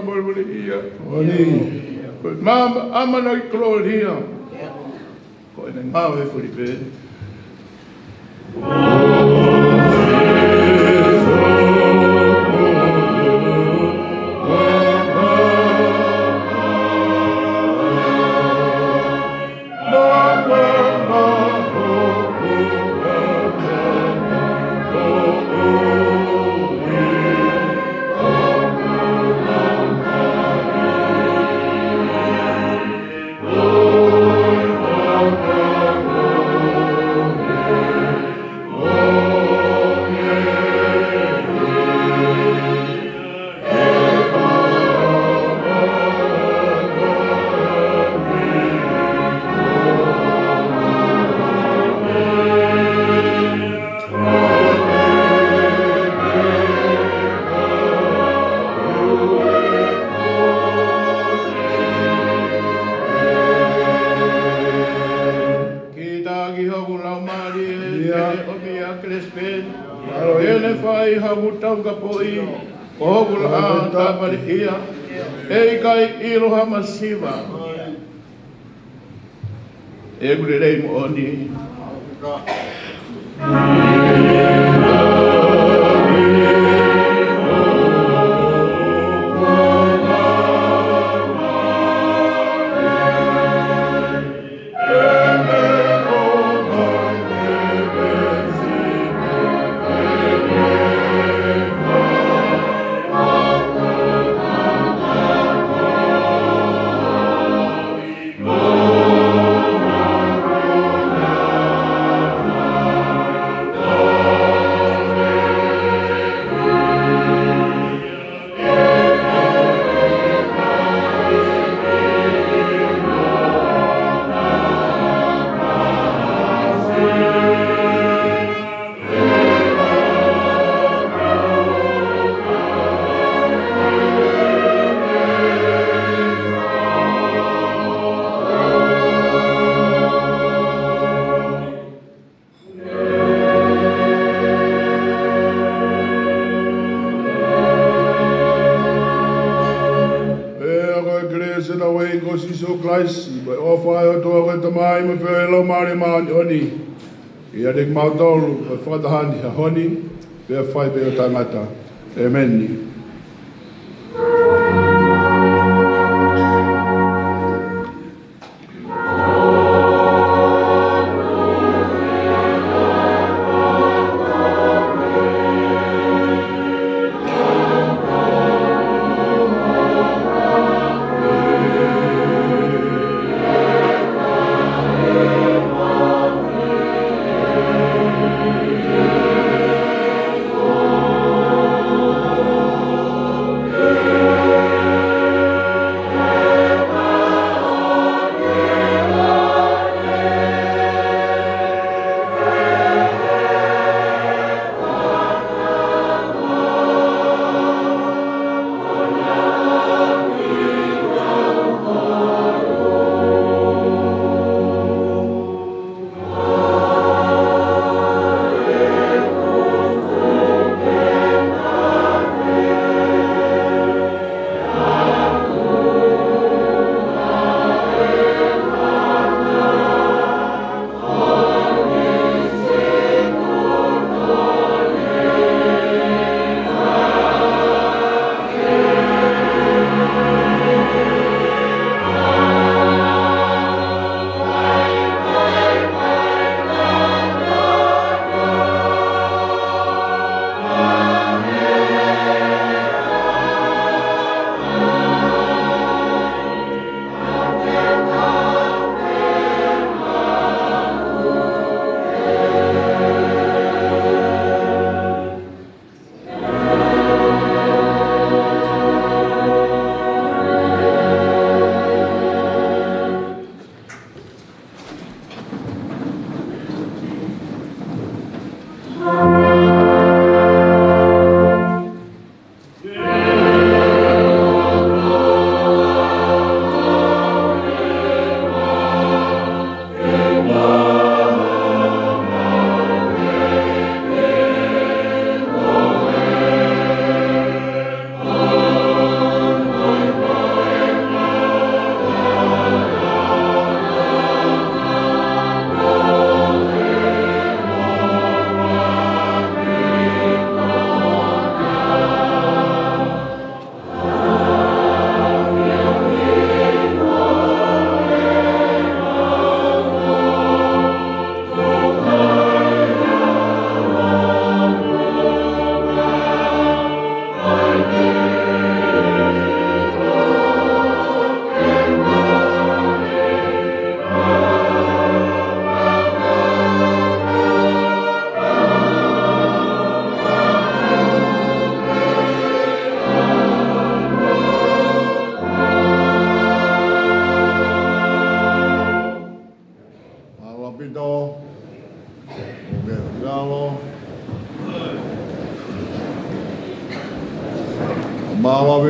Kolōlia. Moʻoni. Ko e maama ʻamanaki kolōlia. Ko ʻene ngāue fulipē. Kiʻi taki hoku laumālie, ʻio, ʻe ʻomi ʻa Kelesipeni. ʻIo. Ke ne fai hoku taukapoʻi, ko hoku laʻā tāpalihia, ʻe ʻikai ʻilo ha masiva. ʻEku lelei moʻoni. Pea ko e kelesi ʻa hotau ʻEiki ko Sīsū Kalaisi, mo e ʻofa ʻa e ʻOtua ko e Tamai, mo e feohi ʻa e Laumālie Māʻoniʻoni, ʻe ʻiate kimautolu, ʻo fakataha ni he ʻaho ni, pea fai pē ʻo taʻengata. ʻEmeni.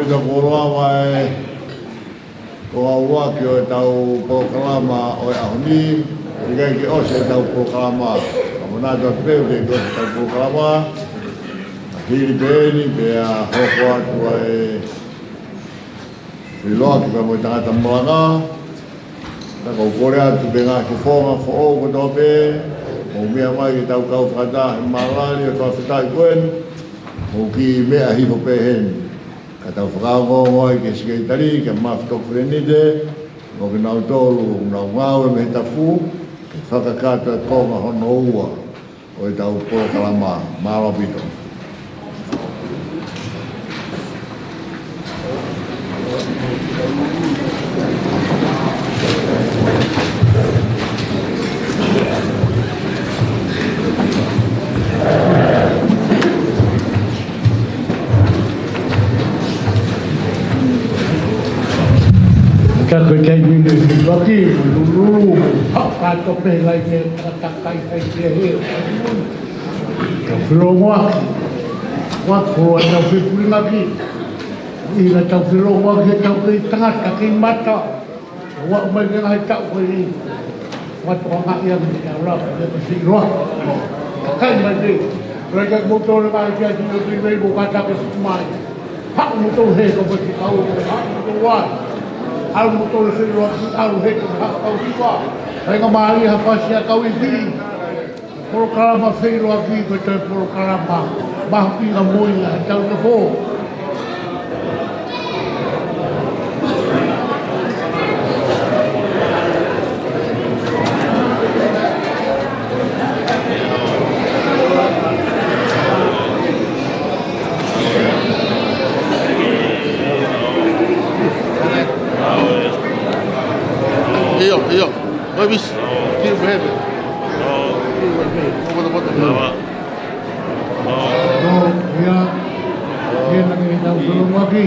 Ka kuo lava e konga ʻuluaki ʻo ʻetau polokalama ʻo e ʻaho ni, ʻikai ke ʻosi ʻetau polokalama. Ka manatu atu pē ʻoku ʻikai ke ʻosi ʻetau polokalama. Ka hili pē eni, pea hoko atu ʻa e feʻiloaki pea mo e tangata malanga. Ka ʻoku ou kole atu pē ngaahi fofonga foʻou kotoa pē, mou meʻa mai ke tau kau fakataha he malanga ʻo e fakafetaʻi ko eni, mou kiʻi meʻa hifo pē heni. Ka tau fakaongoongo ai ki he Sekelitali, kia Mafi Tokufelenite, mo kinautolu ʻoku nau ngāue mei he tafu, ke fakakakato e konga hono ua ʻo ʻetau polokalama. Mālō ʻaupito. Ka ko e taimi ni ʻoku laki, lulululu, haka tope lai ke takakai kai ke he. Tau felongoaki. Ua ko ʻetau fepulingaki. ʻI heʻetau felongoaki ʻetau kei tangata kei mata. Ua mai ke ngaahi taʻu ko eni. Ua tokangaʻi ange ke tau lava, ke tau siʻi loa. Kakai mai pē. Ua ke mou tole mai kia tino tui mei mo kātaki fuku mai. Haʻu moutolu he ko poti kau, haʻu moutolu ai. ʻAlu moutolu feʻiloaki, ʻalu he ko haʻu kau tua. Faingamālie ha fasi ʻa kau ifi. Polokalama feʻiloaki ko e toe polokalama mahuʻinga mo ia he taʻu ni foki. ʻIo, ʻio. Oi, bis. Kiu, behebe. Kiu, behebe. Ua, ua, ua, ua. ʻIo, ia. Ia, naʻe tau solo maki.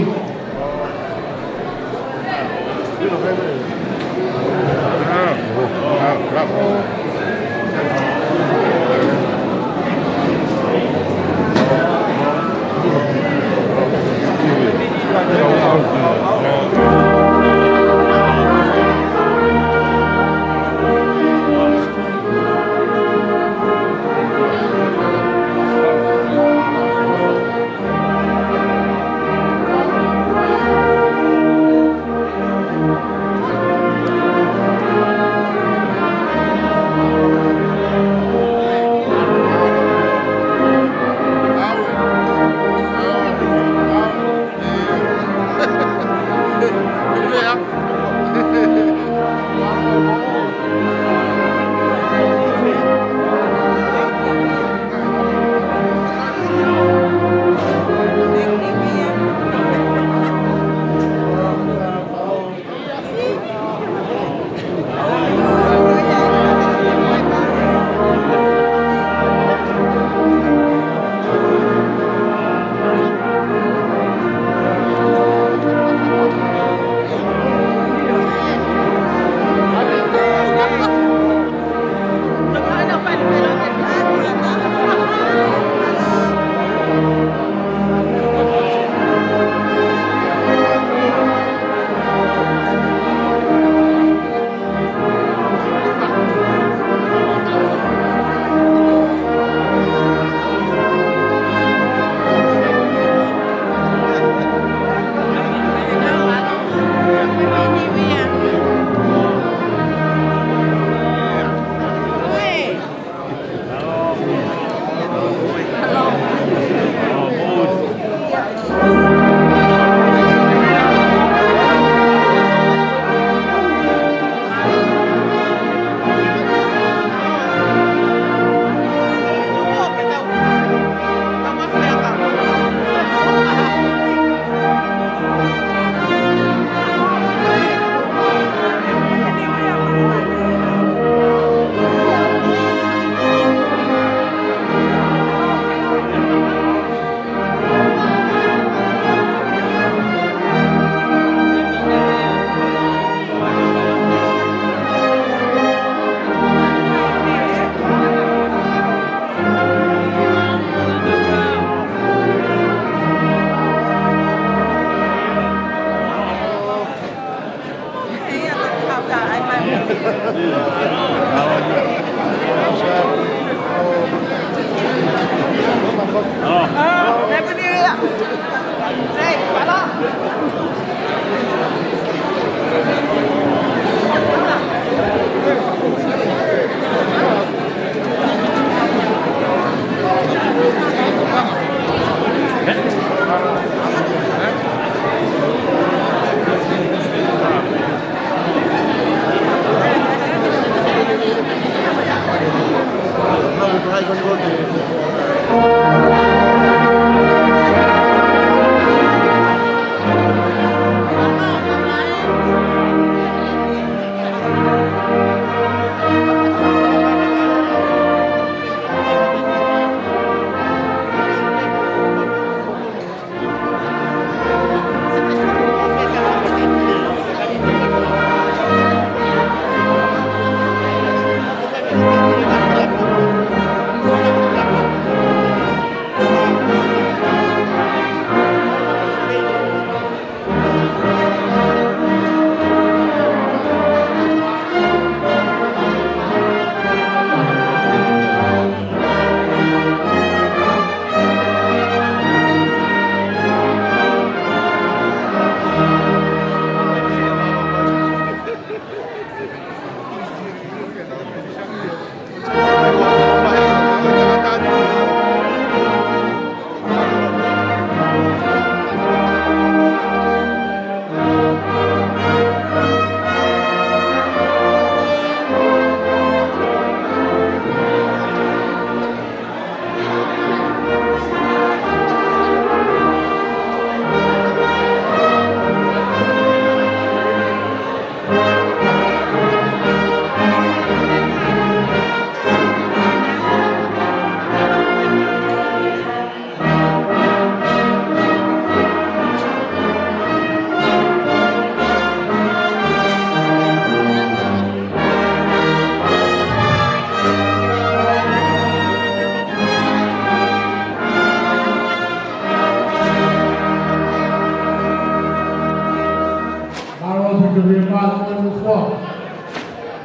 Mālō ʻaupito e mālō e nofo.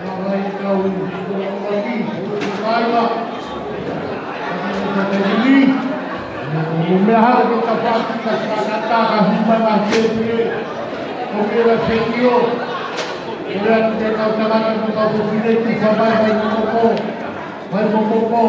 Mālō e kau i tō ʻoaki, ʻo kāinga. Ko e meʻa hara ke ta fāki ka sa ka ta ka hima na ke pule. Ko e meʻa ke io. Ko e atu ke kau tangata mo kau fafine ki fa mai mai mo ko. Mai mo ko.